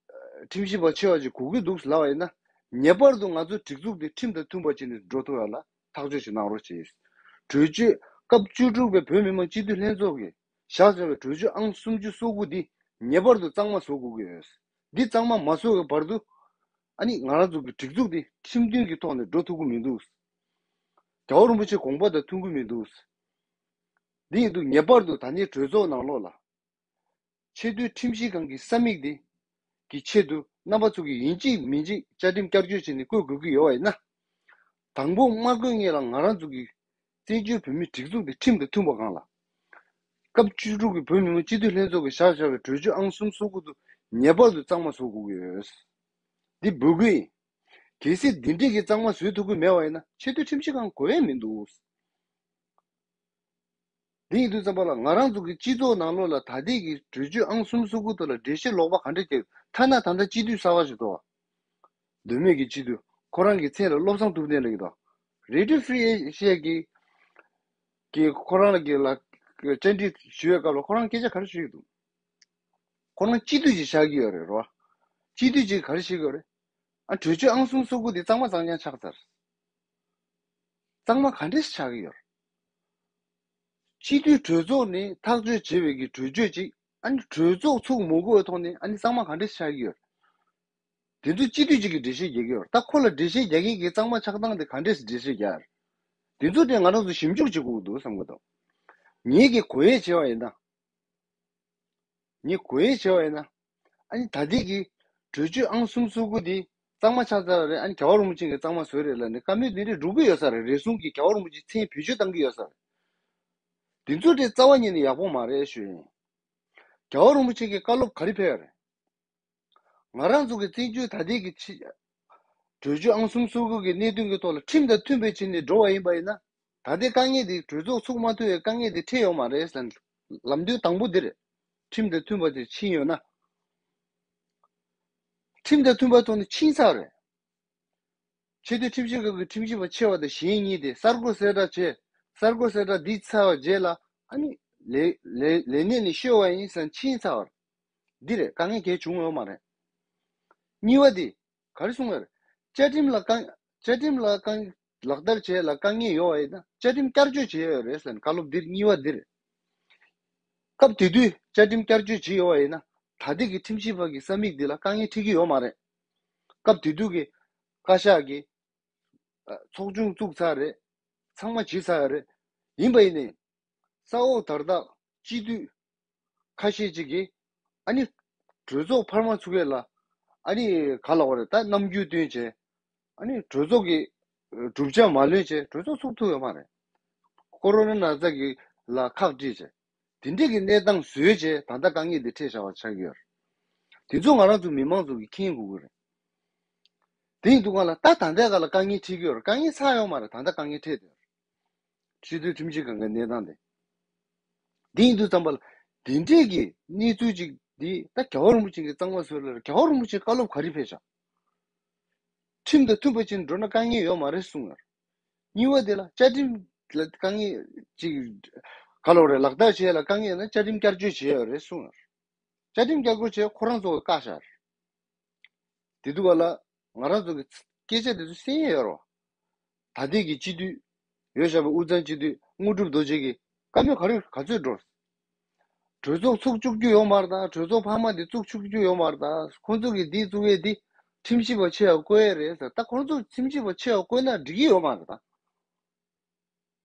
ཁྲིམས་ཞིབ་པ་ཆེ་བ་ཅིག་དགོས་ཀྱི་འདུག་ལབ་པ་ཡིན་ན། ངེས་པར་དུ་ང་ཚོའི་སྒྲིག་འཛུགས་འདི་ཁྲིམས་དང་མཐུན་པ་བྱས་ནས་འགྲོ་ཐུབ་ཡ་ལ་ཐག་གཅོད་ཅིག་གནང་རོགས་བྱེད། གྲོས་ཆོད་སྐབས་བཅུ་དྲུག་པའི་བོད་མི་མང་སྤྱི་འཐུས་ལྷན་ཚོགས་ཀྱིས་བཞག་བཞག་པའི་གྲོས་ཆོད་ཨང་སུམ་ཅུ་སོ་དགུ་འདི་ངེས་པར་དུ་གཙང་མ་བཟོ་དགོས་ཀྱི་ཡོད། འདི་གཙང་མ་མ་བཟོ་བའི་བར་དུ། ཨ་ནི་ང་རང་ཚོ་གི་སྒྲིག་འཛུགས་འདི་ཁྲིམས་མཐུན་གྱི་ཐོག་ནས་འགྲོ་ཐུབ་ཀྱི་མི་འདུག་རྒྱལ་བ་རིན་པོ་ཆེ་དགོངས་པ་དང་མཐུན་གྱི་མི་འདུག་འདི་ཡིན་དུས་ངེས་པར་དུ་ད་ནི་གྲོས་ཚོགས་ནང་ལོགས་ལ། ཆེས་མཐོའི་ཁྲིམས་ཞིབ་ཁང་གི་ས་མིག་འདི་གི་ཆེད་དུ་རྣམ་པ་ཚོ་གིས་ཡིན་གཅིག་མིན་གཅིག་བཅའ་ཁྲིམས་བསྐྱར་བཅོས་བྱས་ནས་བཀོད་དགོས་ཀྱི་ཡོད་པ་ཡིན་ན། དང་པོ་མ་བཀོད་སྔོན་ལ་ང་རང་ཚོ་གི་བཙན་བྱོལ་བོད་མིའི་སྒྲིག་འཛུགས་འདི་ཁྲིམས་དང་མཐུན་པ་སྒང་ལ། སྐབས་བཅུ་དྲུག་གི་བོད་མི་མང་སྤྱི་འཐུས་ལྷན་ཚོགས་ཀྱིས་བཞག་བཞག་པའི་གྲོས་ཆོད་ཨང་སུམ་ཅུ་སོ་དགུ་དེ་ངེས་པར་དུ་གཙང་མ་བཟོ་དགོས་ཀྱི་ཡོད། འདི་འབོད་སྐུལ་ཡིན། གལ་སྲིད་འདི་འདྲས་ཀྱི་གཙང་མ་བཟོ་ཐུབ་ཀྱི་མེད་པ་ཡིན་ན་ཆེས་མཐོའི་ཁྲིམས་ཞིབ་ཁང་དགོས་ཡས་མི་འདུག་དེ་ཡིན་དུས་ཙམ་པ་ལ་ང་རང་ཚོ་གི་སྤྱི་ཚོགས་ནང་ལོགས་ལ་ད་ལྟའི་གི་གྲོས་ཆོད་ཨང་སུམ་ཅུ་སོ་དགུ་དེ་ལ་འགྲེལ་བཤད་ལོག་པ་ག་འདྲ་བྱས། ཐ་ན་ད་ལྟ་སྤྱི་འཐུས་གསར་པ་ཞིག་འདུག་བ། མདོ་སྨད་ཀྱི་སྤྱི་འཐུས་ཁོ་རང་གི་མཚན་ལ་བློ་བཟང་ཐུབ་བསྟན་ལབ་ཀྱི་འདུག Radio Free Asia གི་གི་ཁོ་རང་ལ་གི་ལ་བཅར་འདྲི་ཞུ་བའི་སྐབས་ལ་ཁོ་རང་སྐད་ཆ་ག་རེ་ཞུ་གི་འདུག་ཁོ་རང་སྤྱི་འཐུས་ཅིག་ཆགས་ཀྱི་ཡོད་རེད་རོ། སྤྱི་འཐུས་ཅིག་ག་རེ་བཤད་ཀྱི་ཡོད་རེད། ཨ་གྲོས་ཆོད་ཨང་སུམ་ཅུ་སོ་དགུ་དེ་གཙང་མ་གཙང་རྐྱང་ཆགས་ཚར། གཙང་མ་ག་འདྲས་ཆགས་ཀྱི་ཡོད། སྤྱི་འཐུས་གྲོས་ཚོགས་ནས་ཐག་གཅོད་བྱས་པའི་གི་གྲོས་ཆོད་ཅིག་ཨ་ནི་གྲོས་ཚོགས་ཚུགས་མ་དགོས་པའི་ཐོག་ནས་ཨ་ནི་གཙང་མ་ག་འདྲས་ཆགས་ཀྱི་ཡོད། དེ་ཚོ་སྤྱི་འཐུས་ཅིག་གིས་འགྲེལ་བཤད་རྒྱག་གི་ཡོད། ད་ཁོ་ལ་འགྲེལ་བཤད་རྒྱག་མཁན་གྱི་གཙང་མ་ཆགས་སྟངས་དེ་ག་འདྲས་སེ་འགྲེལ་བཤད་རྒྱག་ཡ་རེད། དེ་ཚོ་དེ་ང་རང་ཚོ་ཞིབ་འཇུག་བྱེད་དགོས་ཀྱི་འདུག་བསམ་གྱི་འདུག་ངེད་ཀྱིས་གོ་ཡས་བྱས་པ་ཡིན་ན། ངས་གོ་ཡས་བྱས་པ་ཡིན་ན། ཨ་ནི་ད་ལྟའི་གི་གྲོས་ཆོད་ཨང་སུམ་ཅུ་སོ་དགུ་དེ་གཙང་མ་ཆགས་ཚར་བ་རེད། ཨ་ནི་རྒྱལ་བ་རིན་པོ་ཆེ་གིས་གཙང་མ་བཟོས་རེད་ལབ་ནས་བཀའ་མོལ་དེ་འདྲས་སྒྲུབ་ཀྱི་ཡོད་ས་རེད། རེ་ཟུང་གིས་རྒྱལ་བ་རིན་པོ་ཆེའི་མཚན་བེད་སྤྱོད་བཏང་གི་ཡོད་ས་རེད། དེ་ཚོ་དེ་རྩ་བ་ཉིད་ནས་ཡག་པོ་མ་རེད་ཞུ་ཡིན། རྒྱལ་བ་རིན་པོ་ཆེ་གིས་བཀའ་སློབ་ག་རེ་ཕེབས་ཡ་རེད། ང་རང་ཚོ་གི་བཙན་བྱོལ་ད་ལྟའི་གི་ཕྱི་གྲོས་ཆོད་ཨང་སུམ་ཅུ་སོ་དགུ་གི་གནད་དོན་གྱི་ཐོག་ལ་ཁྲིམས་དང་མཐུན་པའི་ཆ་ནས་འགྲོ་བ་ཡིན་པ་ཡིན་ན། ད་ལྟའི་དཀའ་ངལ་དེ་གྲོས་ཚོགས་ཚུགས་མ་ཐུབ་པའི་དཀའ་ངལ་དེ་འཕྲད་ཡོད་མ་རེད་ཟེར་ནས་ལམ་སྟོན་དང་པོ་འདི་རེད། ཁྲིམས་དང་མཐུན་པ་དེ་ཕྱིན་ཡོད་ན། ཁྲིམས་དང་མཐུན་པ་ཐོག་ནས་ཕྱིན་ཚར་རེད། ཆེས་མཐོའི་ཁྲིམས་ཞིབ་ཁང་གི་ཁྲིམས་ཞིབ་པ་ཆེ་བ་དང་གཞན་གཉིས་དེ་གསར་བསྐོ་གསལ་བསྒྲགས་བྱས། གསར་བསྐོ་གསལ་བསྒྲགས་འདི་ཚར་བ་རྗེས་ལ་ཨ་ནི་ལས་ལས་ལས་གནས་ནས་བཤོལ་བ་ཡིན་ཟེར་ཕྱིན་ཚར་བ་འདི་རེད། དཀའ་ངལ་གང་ཡང་བྱུང་ཡོད་མ་རེད། གཉིས་པ་དེ་ག་རེ་གསུངས་ཡོད་རེད། བཅའ་ཁྲིམས་ལ་དཀའ་བཅའ་ཁྲིམས་ལ་དཀའ་ལག་བསྟར་བྱེད་ལ་དཀའ་ངལ་ཡོད་པ་ཡིན་ན་བཅའ་ཁྲིམས་བསྐྱར་བཅོས་བྱེད་ཡོད་རེད་ཟེར་ནས་བཀའ་སློབ་འདིར་གཉིས་པ་འདིར། སྐབས་དེ་དུས་བཅའ་ཁྲིམས་བསྐྱར་བཅོས་བྱེད་ཡོད་པ་ཡིན་ན་ད་ལྟའི་གི་ཁྲིམས་ཞིབ་པ་གི་ས་མིག་འདི་ལ་དཀའ་ངལ་འཕྲད་ཀྱི་ཡོད་མ་རེད། སྐབས་དེ་དུས་ཀྱི་བཀའ་ཤག་གི་ཚོགས་ཆུང་བཙུགས་ཚར་རེད། ཚང་མ་བྱས་ཚར་ཡོད་རེད། ཡིན་པ་ཡིན་ནའི། ས་འོག་དར་ཐག་སྤྱི་འཐུས་ཁ་ཤས་ཅིག་གིས་ཨ་ནི་གྲོས་ཚོགས་འཕར་མ་ཚུགས་ཡས་ལ་ཨ་ནི་ག་ལབ་དགོས་རེད། ད་རྣམ་འགྱུར་སྟོན་བྱས་ཨ་ནི་གྲོས་ཚོགས་ཀྱི་གྲུབ་ཆ་མ་ལོན་བྱས་གྲོས་ཚོགས་ཚུགས་ཐུབ་ཡོད་མ་རེད། ཀོ་རོ་ན་ན་ཚ་གི་ལ་ཁག་དཀྲིས་བྱས་དེ་འདྲས་ཀྱི་གནས་སྟངས་བཟོས་བྱས་ད་ལྟ་དཀའ་ངལ་འདི་འཕྲད་བཞག་པ་ཆགས་ཀྱི་ཡོད་རེད། དེ་ཚོ་ང་རང་ཚོ་མི་མང་ཚོ་གིས་མཁྱེན་དགོས་ཀྱི་རེད། དེ་ཡིན་དུས་གང་ལ་ད་ད་ལྟའི་ག་ལ་དཀའ་ངལ་འཕྲད་ཀྱི་ཡོད་རེད། དཀའ་ངལ་ཚར་ཡོད་མ་རེད། ད་ལྟ་དཀའ་ངལ་འཕྲད་བསྡད་ཡོད་རེད། སྤྱི་འཐུས་ཁྲིམས་ཞིབ་ཁང་གི་གནས་སྟངས་དེ། དེ་ཡིན་དུས་ཙམ་པ་ལ། དེ་འདྲས་ཀྱི་གནས་ཚུལ་ཅིག་འདི་ད་རྒྱལ་བ་རིན་པོ་ཆེ་གིས་གཙང་མ་བཟོས་ལ་རྒྱལ་བ་རིན་པོ་ཆེས་བཀའ་སློབ་ག་རེ་ཕེབས་ཤག་ཁྲིམས་དང་མཐུན་པ་ཅིག་འགྲོ་ན་དཀའ་ངལ་ཡོད་མ་རེད་གསུངས་ཡོད། གཉིས་པ་དེ་ལ་བཅའ་ཁྲིམས་ལ་དཀའ་ངལ་ཅིག་ག་ལབ་རེད། ལག་བསྟར་བྱེད་ཡ་ལ་དཀའ་ངལ་ཡོད་ན་བཅའ་ཁྲིམས་བསྐྱར་བཅོས་བྱེད་ཡ་རེད་གསུངས་ཡོད། བཅའ་ཁྲིམས་བསྐྱར་བཅོས་བྱས་ཁོ་རང་ཚོ་གི་བཀག་བཞག་རེད། དེ་དུས་ག་ལ་ང་རང་ཚོ་གི་སྐད་ཆ་དེ་ཚོ་གསན་ཡས་ཡོད་རེད་བ། ད་ལྟའི་གི་སྤྱི་འཐུས་ཡོད་བཞག་པའི་དབུས་གཙང་སྤྱི་འཐུས་དངོས་གྲུབ་རྡོ་རྗེ་གིས་བཀའ་མོལ་ག་རེ་ག་ཚོད་འགྲོ། གྲོས་ཚོགས་ཚུགས་བཅུག་རྒྱུ་ཡོད་མ་རེད་ད། གྲོས་ཚོགས་འཕར་མ་དེ་བཙུགས་བཅུག་རྒྱུ་ཡོད་མ་རེད་ད། ཁོང་ཚོ་གིས་འདི་བཙུགས་ཡས་འདི་ཁྲིམས་ཞིབ་པ་ཆེ་བ་བསྐོ་ཡས་རེད་ཟེར། ད་ཁོང་ཚོ་ཁྲིམས་ཞིབ་པ་ཆེ་བ་བསྐོས་ན་འགྲིག་གི་ཡོད་མ་རེད་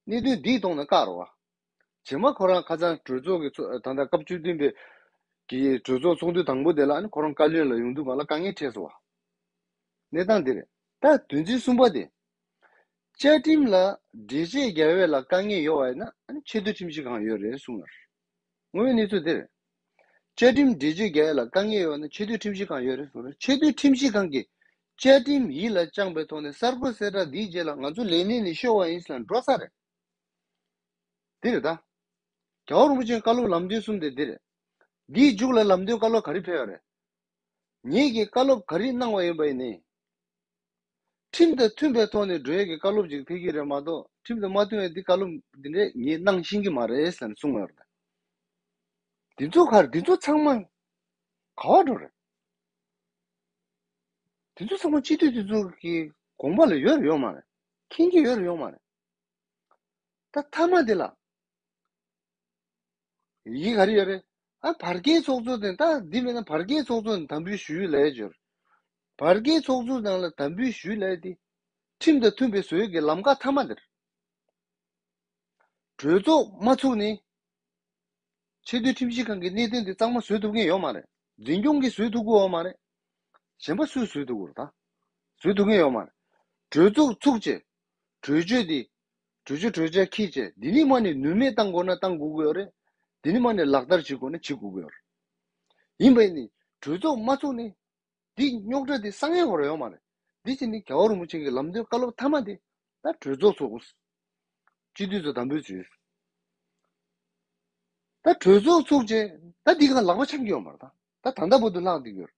ད། གནད་དོན་འདིའི་ཐོག་ནས་བཀག་རོགས། རྗེས་མ་ཁོ་རང་ཁ་སང་གྲོས་ཚོགས་ཀྱི་ཚོ་ད་ལྟ་སྐབས་བཅུ་བདུན་པའི་གི་གྲོས་ཚོགས་ཚོགས་འདུ་དང་པོ་དེ་ལ་ཨ་ནི་ཁོ་རང་བཀའ་བློན་ལ་ཡོང་དུས་གང་ལ་དཀའ་ངལ་འཕྲད་སོང་བ། གནས་སྟངས་འདི་རེད། ད་དོན་ཚན་གསུམ་པ་དེ། བཅའ་ཁྲིམས་ལ་འགྲེལ་བཤད་རྒྱག་ཡས་ལ་དཀའ་ངལ་ཡོད་པ་ཡིན་ན་ཨ་ནི་ཆེས་མཐོའི་ཁྲིམས་ཞིབ་ཁང་ཡོད་རེད་གསུངས་ཡོད་རེད། དངོས་ཡོད་གནས་ཚུལ་འདི་རེད། བཅའ་ཁྲིམས་འགྲེལ་བརྗོད་རྒྱག་ཡས་ལ་དཀའ་ངལ་ཡོད་ན་ཆེས་མཐོའི་ཁྲིམས་ཞིབ་ཁང་ཡོད་རེད་གསུངས་རེད། ཆེས་མཐོའི་ཁྲིམས་ཞིབ་ཁང་གིས་བཅའ་ཁྲིམས་ཡིད་ལ་བཅངས་པའི་ཐོག་ནས་གསར་འགོད་གསལ་བསྒྲགས་འདིའི་རྗེས་ལ་ང་ཚོ་ལས་གནས་ནས་ཤོར་བ་ཡིན་ཟེར་ལ་འགྲོ་ས་རེད། འདི་རེད་ད། རྒྱལ་བ་རིན་པོ་ཆེའི་བཀའ་སློབ་ལམ་སྟོན་གསུམ་དེ་འདི་རེད། འདིའི་མཇུག་ལ་ལམ་སྟོན་བཀའ་སློབ་ག་རེ་ཕེབས་ཡོད་རེད། ངེད་ཀྱིས་བཀའ་སློབ་ག་རེ་གནང་བ་ཡིན་པ་ཡིན་ནའི། ཁྲིམས་དང་མཐུན་པའི་ཐོག་ནས་འགྲོ་ཡས་ཀྱི་བཀའ་སློབ་ཅིག་ཕེབས་ཀྱི་རེད་མ་གཏོགས་ཁྲིམས་དང་མ་མཐུན་པའི་འདི་བཀའ་སློབ་འདི་འདྲས་ངས་གནང་ཤེས་ཀྱི་མ་རེད་ཟེར་ནས་གསུངས་ཡོད་རེད། འདི་ཚོ་ག་རེ་འདི་ཚོ་ཚང་མ་ག་བ་འགྲོ་རེད། འདི་ཚོ་ཚང་མ་སྤྱི་འཐུས་འདི་ཚོ་གི་དགོངས་པ་ལ་ཡོད་རེད་ཡོད་མ་རེད། མཁྱེན་གྱི་ཡོད་རེད་ཡོད་མ་རེད། ད་མཐའ་མ་དེ་ལ། ཡི་ག་རེ་ཡོད་རེད། ཨ་བར་བརྒལ་ཚོགས་གཙོ་དེ་ད་འདི་མེད་ན་བར་བརྒལ་ཚོགས་གཙོ་དེ་དམ་འབུལ་ཞུས་ལས་སྦྱོར། བར་བརྒལ་ཚོགས་གཙོ་ནང་ལ་དམ་འབུལ་ཞུས་ལས་དེ། ཁྲིམས་དང་མཐུན་པའི་བཟོས་ཀྱི་ལམ་ཁ་མཐའ་མ་དེར། གྲོས་ཚོགས་མ་ཚུགས་ནས། ཆེས་མཐོའི་ཁྲིམས་ཞིབ་ཁང་གི་གནད་དོན་དེ་གཙང་མ་བཟོ་ཐུབ་མཁན་ཡོད་མ་རེད། འཛིན་སྐྱོང་གིས་བཟོ་ཐུབ་ཀྱི་ཡོད་མ་རེད། གཞན་པ་སུས་བཟོ་ཐུབ་ཀྱི་རེད་ད། བཟོ་ཐུབ་མཁན་ཡོད་མ་རེད། གྲོས་ཚོགས་ཚུགས་རྗེས། གྲོས་ཆོད་དེ། གྲོས་ཆོད་གྲོས་འཆར་འཁྱེར་བྱས་འདི་ནས་མ་ནས་ནུས་མེད་བཏང་དགོས་ན་བཏང་དགོས་ཀྱི་ཡོད་རེད། འདི་ནས་མ་ནས་ལག་བསྟར་བྱེད་དགོས་ན་བྱེད་དགོས་ཀྱི་ཡོད་རེད། ཡིན་པ་ཡིན་ནའི་གྲོས་ཚོགས་མ་ཚུགས་ནས་འདི་རྙོག་དྲ་འདི་སངས་ཡག་གོ་ར་ཡོད་མ་རེད། འདི་བྱས་ནས་རྒྱལ་བ་རིན་པོ་ཆེ་གི་ལམ་སྟོན་བཀའ་སློབ་མཐའ་མ་དེ་ད་གྲོས་ཚོགས་ཚུགས། སྤྱི་འཐུས་ཚོ་དམ་འབུལ་བྱོས། ད་གྲོས་ཚོགས་ཚུགས་རྗེས་ད་འདི་ག་ལག་པ་འཆང་གི་ཡོད་མ་རེད་ད། ད་ད་ལྟ་བར་དུ་ལྷག་བསྡད་ཀྱི་ཡོད་རེད།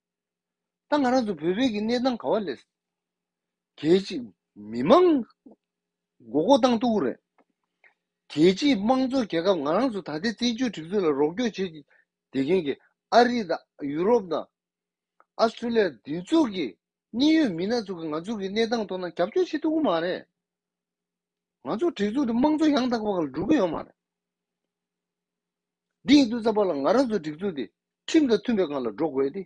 ད་ང་རང་ཚོ་བོད་པའི་གི་གནས་སྟངས་ག་བ་ལས། རྒྱལ་སྤྱི། མི་མང་མགོ་སྐོར་བཏང་ཐུབ་ཀྱི་རེད། རྒྱལ་སྤྱིའི་དམངས་གཙོ་རྒྱལ་ཁབ་ང་རང་ཚོ་ད་ལྟའི་བཙན་བྱོལ་སྒྲིག་འཛུགས་ལ་རོགས་སྐྱོར་བྱེད་ཀྱི་བསྡད་མཁན་གྱི་ཨ་རི་དང་ཡུ་རོབ་དང་ཨ་སི་ཊོ་ལི་ཡ་འདི་ཚོ་གི་གནད་ཡོད་མི་སྣ་ཚོ་གི་ང་ཚོ་གི་གནས་སྟངས་ཐོག་ན་རྒྱབ་སྐྱོར་བྱེད་ཐུབ་ཀྱི་མ་རེད། ང་ཚོ་སྒྲིག་འཛུགས་འདི་དམངས་གཙོ་ཡང་དག་པ་ལ་འགྲོ་གི་ཡོད་མ་རེད། འདི་ཡིན་དུས་ཙམ་པ་ལ་ང་རང་ཚོ་སྒྲིག་འཛུགས་འདི་ཁྲིམས་དང་མཐུན་པའི་སྒང་ལ་འགྲོ་དགོས་ཏེ།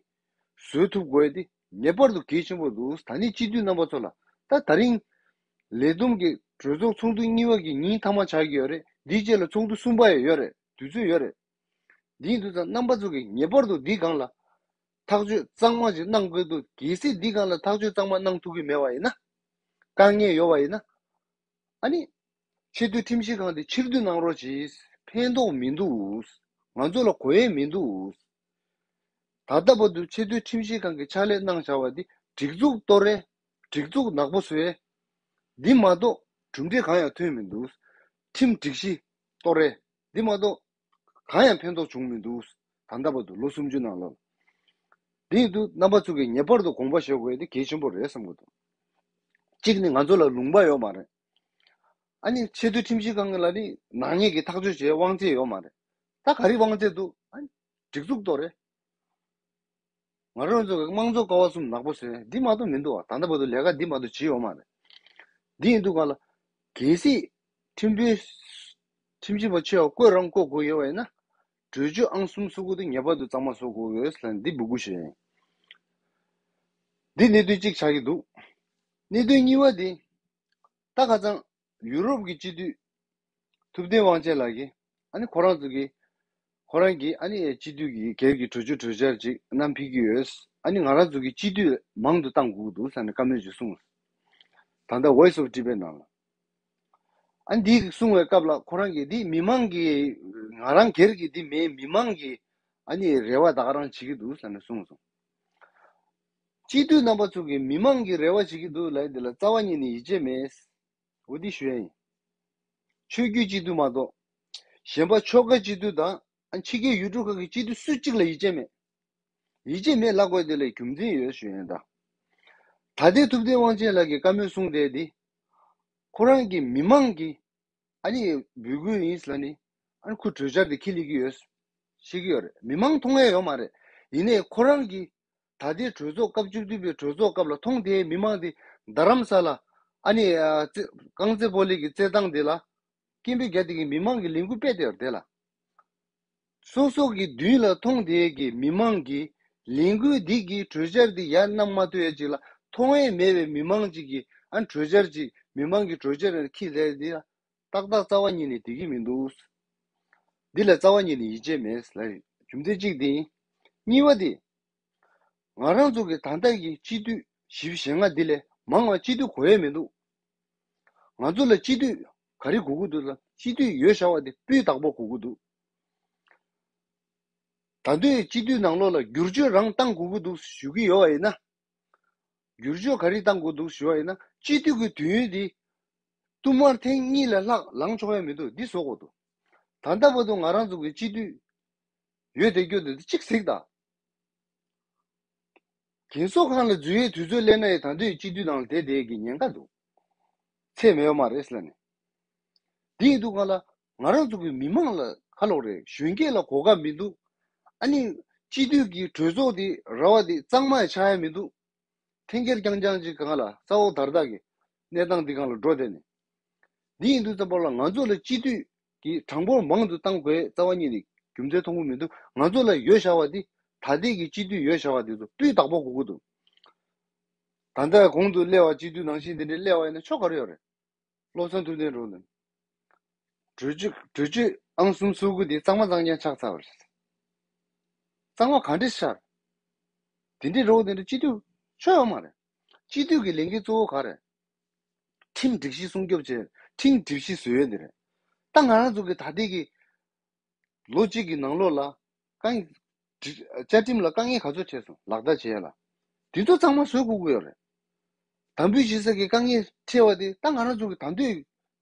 བཟོ་ཐུབ་དགོས་ཏེ་ངེས་པར་དུ་གལ་ཆེན་པོ་འདུག་ད་ནི་སྤྱི་འཐུས་རྣམ་པ་ཚོ་ལ་ད་ད་རིང་ལས་བསྡོམས་ཀྱི་གྲོས་ཚོགས་ཚོགས་འདུ་གཉིས་པ་གི་ཉིན་མཐའ་མ་ཆགས་ཀྱི་ཡོད་རེད། འདིའི་རྗེས་ལ་ཚོགས་འདུ་གསུམ་པ་ཡང་ཡོད་རེད། དུས་ཚོད་ཡོད་རེད། འདི་ཡིན་དུས་ཙམ་རྣམ་པ་ཚོ་གིས་ངེས་པར་དུ་འདིའི་སྒང་ལ་ཐག་གཅོད་གཙང་མ་ཞིག་གནང་དགོས་འདུག་གལ་སྲིད་འདིའི་སྒང་ལ་ཐག་གཅོད་གཙང་མ་གནང་ཐུབ་ཀྱི་མེད་པ་ཡིན་ན། དཀའ་ངལ་ཡོད་པ་ཡིན་ན། ཨ་ནི། ཆེས་མཐོའི་ཁྲིམས་ཞིབ་ཁང་དེ་ཕྱིར་བསྡུ་གནང་རོགས་གྱིས། ཕན་ཐོགས་མི་འདུག་ང་ཚོ་ལ་གོ་ཡས་མི་འདུག་ད་ལྟ་བར་དུ་ཆེས་མཐོའི་ཁྲིམས་ཞིབ་ཁང་གིས་ཕྱག་ལས་གནང་བཞག་པ་འདི་སྒྲིག་འཛུགས་གཏོར་ཡས། སྒྲིག་འཛུགས་ནག་པོ་བཟོ་ཡས། འདི་མ་གཏོགས་གྲུབ་འབྲས་གང་ཡང་ཐོན་མི་འདུག་ཁྲིམས་སྒྲིག་གཞི་གཏོར་ཡས། འདི་མ་གཏོགས་གང་ཡང་ཕན་ཐོགས་བྱུང་མི་འདུག་ད་ལྟ་བར་དུ་ལོ་སུམ་ཅུ་ནང་ལོགས། འདི་ཡིན་དུས་རྣམ་པ་ཚོ་གིས་ངེས་པར་དུ་དགོངས་པ་བཞེས་དགོས་ཡས་དེ་གལ་ཆེན་པོ་རེད་བསམ་གྱི་འདུག་གཅིག་ནི་ང་ཚོ་ལ་ལུང་པ་ཡོད་མ་རེད། ཨ་ནི་ཆེས་མཐོའི་ཁྲིམས་ཞིབ་ཁང་ལ་ནི་ནག་ཉེས་ཀྱི་ཐག་གཅོད་བྱེད་དབང་ཆ་ཡོད་མ་རེད། ད་ག་རེ་དབང་ཆ་འདུག་ཨ་ནི་སྒྲིག་འཛུགས་གཏོར་ཡས། ང་རང་ཚོ་གི་དམངས་གཙོ་ཀ་བ་གསུམ་ནག་པོ་བཟོས་ཡས་འདི་མ་གཏོགས་མི་འདུག་བ། ད་ལྟ་བར་དུ་ལས་ཀ་འདི་མ་གཏོགས་བྱས་ཡོད་མ་རེད། འདི་ཡིན་དུས་ག་ལ། གལ་སྲིད་ཁྲིམས་དཔོན། ཁྲིམས་ཞིབ་པ་ཆེ་བ་བསྐོས་རང་བསྐོ་དགོས་ཡོད་པ་ཡིན་ན། གྲོས་ཆོད་ཨང་གསུམ་སོ་དགུ་དེ་ངེས་པར་དུ་གཙང་མ་བཟོ་དགོས་ཡོད་ལབ་འདི་འབོད་སྐུལ་ཞུ་ཡིན། འདི་གནད་དོན་གཅིག་ཆགས་ཀྱི་འདུག་གནད་དོན་གཉིས་པ་དེ། ད་ཁ་སང་ཡུ་རོབ་ཀྱི་སྤྱི་འཐུས། ཐུབ་བསྟན་དབང་ཆེན་ལགས་ཀྱིས། ཨ་ནི་ཁོ་རང་ཚོ་གིས། ཁོ་རང་གིས་ཨ་ནི་སྤྱི་འཐུས་ཀྱི་སྒེར་གྱི་གྲོས་ཆོད་གྲོས་འཆར་ཅིག་བསྣམས་ཕེབས་ཀྱི་ཡོད། ཨ་ནི་ང་རང་ཚོ་གིས་སྤྱི་འཐུས་མང་དུ་བཏང་དགོས་ཀྱི་འདུག་ཟེར་ནས་བཀའ་མོལ་ཅིག་གསུངས། ད་ལྟ་Voice of Tibet ནང་ལ། ཨ་ནི་འདི་གསུང་བའི་སྐབས་ལ་ཁོ་རང་གིས་འདི་མི་མང་གི། ང་རང་སྒེར་གྱི་འདི་མེད། མི་མང་གི་ཨ་ནི་རེ་བ་ད་ག་རང་བྱེད་ཀྱི་འདུག་ཟེར་ནས་གསུངས་སོང་། སྤྱི་འཐུས་རྣམ་པ་ཚོ་གིས་མི་མང་གི་རེ་བ་བྱེད་ཀྱི་འདུག་ལབ་ཡ་འདི་ལ་རྩ་བ་ཉིད་ནས་ཡིད་ཆེས་མེད། འོ་འདི་ཞུ་ཡ་ཡིན། ཆོས་བརྒྱུད་སྤྱི་འཐུས་མ་གཏོགས། གཞན་པ་ཆོལ་ཁ་སྤྱི་འཐུས་དང་ཨ་ཕྱི་རྒྱལ་ཡུལ་གྲུ་ཁག་གི་སྤྱི་འཐུས་སུ་གཅིག་ལ་ཡིད་ཆེས་མེད། ཡིད་ཆེས་མེད་ལབ་དགོས་དེ་ལ་རྒྱུ་མཚན་ཡོད་ཞུ་ཡིན་ད། ད་ལྟའི་ཐུབ་བསྟན་དབང་ཆེན་ལགས་ཀྱིས་བཀའ་མོལ་གསུངས་བསྡད་དེ། ཁོ་རང་གི་མི་མང་གི་ཨ་ནི་འབོད་སྐུལ་ཡིན་ཟེར་ནི། ཨ་ནི་ཁོ་གྲོས་འཆར་དེ་ཁྱེར་སླེབས་ཀྱི་ཡོད། ཤེས་ཀྱི་ཡོད་རེད། མི་མང་མཐོང་ཡ་ཡོད་མ་རེད། ཡིན་ནའི་ཁོ་རང་གི་ད་ལྟའི་གྲོས་ཚོགས་སྐབས་བཅུ་བདུན་པའི་གྲོས་ཚོགས་སྐབས་ལ་མཐོང་དེ་མི་མང་དེ་རྡ་རམ་ས་ལ་ཨ་ནི་ཨ་རྩེ་རྐང་རྩེད་སྤོ་ལོ་གི་རྩེད་ཐང་དེ་ལ་སྐད་འབོད་རྒྱག་དེ་གི་མི་མང་གི་ལས་འགུལ་སྤེལ་དེ་ཡོད་རེད་དེ་ལ། སོ་སོ་གི་མདུན་ལ་མཐོང་བསྡད་ཀྱི་མི་མང་གི་ལས་འགུལ་འདི་གི་གྲོས་འཆར་འདི་ཡར་བསྣམས་མ་ཐུབ་ཡ་ཅིག་ལ་མཐོང་ཡས་མེད་པའི་མི་མང་ཅིག་གིས་ཨ་གྲོས་འཆར་ཅིག་མི་མང་གི་གྲོས་འཆར་ཁྱི་ཟེར་འདི་ལ་ཏག་ཏག་རྩ་བ་ཉིད་ནས་འགྲིག་གི་མི་འདུག་འདི་ལ་རྩ་བ་ཉིད་ནས་ཡིད་ཆེས་མེད་ལ། རྒྱུ་མཚན་གཅིག་དེ་ཡིན། གཉིས་པ་དེ། ང་རང་ཚོ་གི་ད་ལྟ་གི་སྤྱི་འཐུས་བཞི་བཅུ་ཞེ་ལྔ་འདི་ལས་མང་བ་སྤྱི་འཐུས་དགོས་ཡས་མི་འདུག་ང་ཚོ་ལ་སྤྱི་འཐུས་ག་རེ་དགོས་ཀྱི་འདུག་ལ། སྤྱི་འཐུས་ཡོད་བཞག་པ་དེ་སྤུས་དག་པོ་དགོས་ཀྱི་འདུག་ད་དུང་སྤྱི་འཐུས་ནང་ལོགས་ལ་བསྒྱུར་བཅོས་རང་བཏང་དགོས་ཀྱི་འདུག་ཞུ་གི་ཡོད་པ་ཡིན་ན། བསྒྱུར་བཅོས་ག་རེ་བཏང་དགོས་འདུག་ཞུ་བ་ཡིན་ན། སྤྱི་འཐུས་ཀྱི་དུས་ཡུན་དེ་བསྟུད་མར་ཐེངས་གཉིས་ལས་ལྷག་ལངས་ཆོག་ཡ་མི་འདུག་འདི་བཟོ་དགོས་འདུག་ད་ལྟ་བར་དུ་ང་རང་ཚོ་གི་སྤྱི་འཐུས་ཡོད་བསྡད་རྒྱུ་འདི་གཅིག་གཟིགས་དང་། རྒན་གསོ་ཁང་ལ་འཛུལ་ཡའི་དུས་ཚོད་སླེབས་ན་ཡང་ད་དུང་སྤྱི་འཐུས་ནང་ལ་བསྡད་བསྡད་ཀྱི་ཉེན་ཁ་འདུག་ཚད་མེད་པ་མ་རེད་ཟེར་ནས། འདི་ཡིན་དུས་གང་ལ་ང་རང་ཚོ་གི་མི་མང་ལ་ཁ་ལོག་རེད། གཞོན་སྐྱེས་ལ་གོ་སྐབས་མི་འདུག་ཨ་ནི་སྤྱི་འཐུས་ཀྱི་གྲོས་ཚོགས་འདི་ར་བ་འདི་གཙང་མ་ཡང་ཆགས་ཡ་མི་འདུག་འཐེན་འཁྱེར་རྐྱང་རྐྱང་ཅིག་གང་ལ་ས་འོག་དར་དག་གི་གནས་སྟངས་འདི་གང་ལ་འགྲོ་བསྡད་ནས། འདི་ཡིན་དུས་ཙམ་པ་ལ་ང་ཚོ་ལ་སྤྱི་འཐུས་ཀྱི་གྲངས་འབོར་མང་དུ་བཏང་དགོས་རྩ་བ་ཉིད་ནས་རྒྱུ་མཚན་མཐོང་གི་མི་འདུག་ང་ཚོ་ལ་ཡོད་བཞག་པ་འདི་ད་ལྟའི་གི་སྤྱི་འཐུས་ཡོད་བཞག་པ་འདི་ཚོ་སྤུས་དག་པོ་དགོས་ཀྱི་འདུག་ད་ལྟ་གོང་དུ་སླེབས་པ་སྤྱི་འཐུས་ནང་བཞིན་འདི་འདྲའི་སླེབས་པ་ཡིན་ན་ཆོ་ག་རེ་ཡོད་རེད། བློ་བཟང་ཐུབ་བསྟན་རོགས་ལ། གྲོས་ཆོད་གྲོས་ཆོད་ཨང་གསུམ་སོ་དགུ་དེ་གཙང་མ་གཙང་རྐྱང་ཆགས་ཚར་བ་རེད། གཙང་མ་ག་འདྲས་ཤར། དེ་འདྲས་རོགས་དེ་འདྲས་སྤྱི་འཐུས་ཆོ་ཡོད་མ་རེད། སྤྱི་འཐུས་ཀྱི་ལས་འགན་གཙོ་བོ་ག་རེད། ཁྲིམས་སྒྲིག་གཞི་སྲུང་སྐྱོབ་བྱས། ཁྲིམས་སྒྲིག་གཞི་བཟོ་ཡས་དེ་རེད། ད་ང་རང་ཚོ་གི་ད་ལྟའི་གི་ལོ་གཅིག་གི་ནང་ལོགས་ལ་དཀའ་ངལ་བཅའ་ཁྲིམས་ལ་དཀའ་ངལ་ག་ཚོད་འཕྲད་སོང་ལག་བསྟར་བྱེད་ཡ་ལ། དེ་ཚོ་ཚང་མ་བཟོ་དགོས་ཀྱི་ཡོད་རེད། དམ་འབུལ་བྱེད་ས་གི་དཀའ་ངལ་འཕྲད་པ་དེ་ད་ང་རང་ཚོ་གི་ད་འདོད་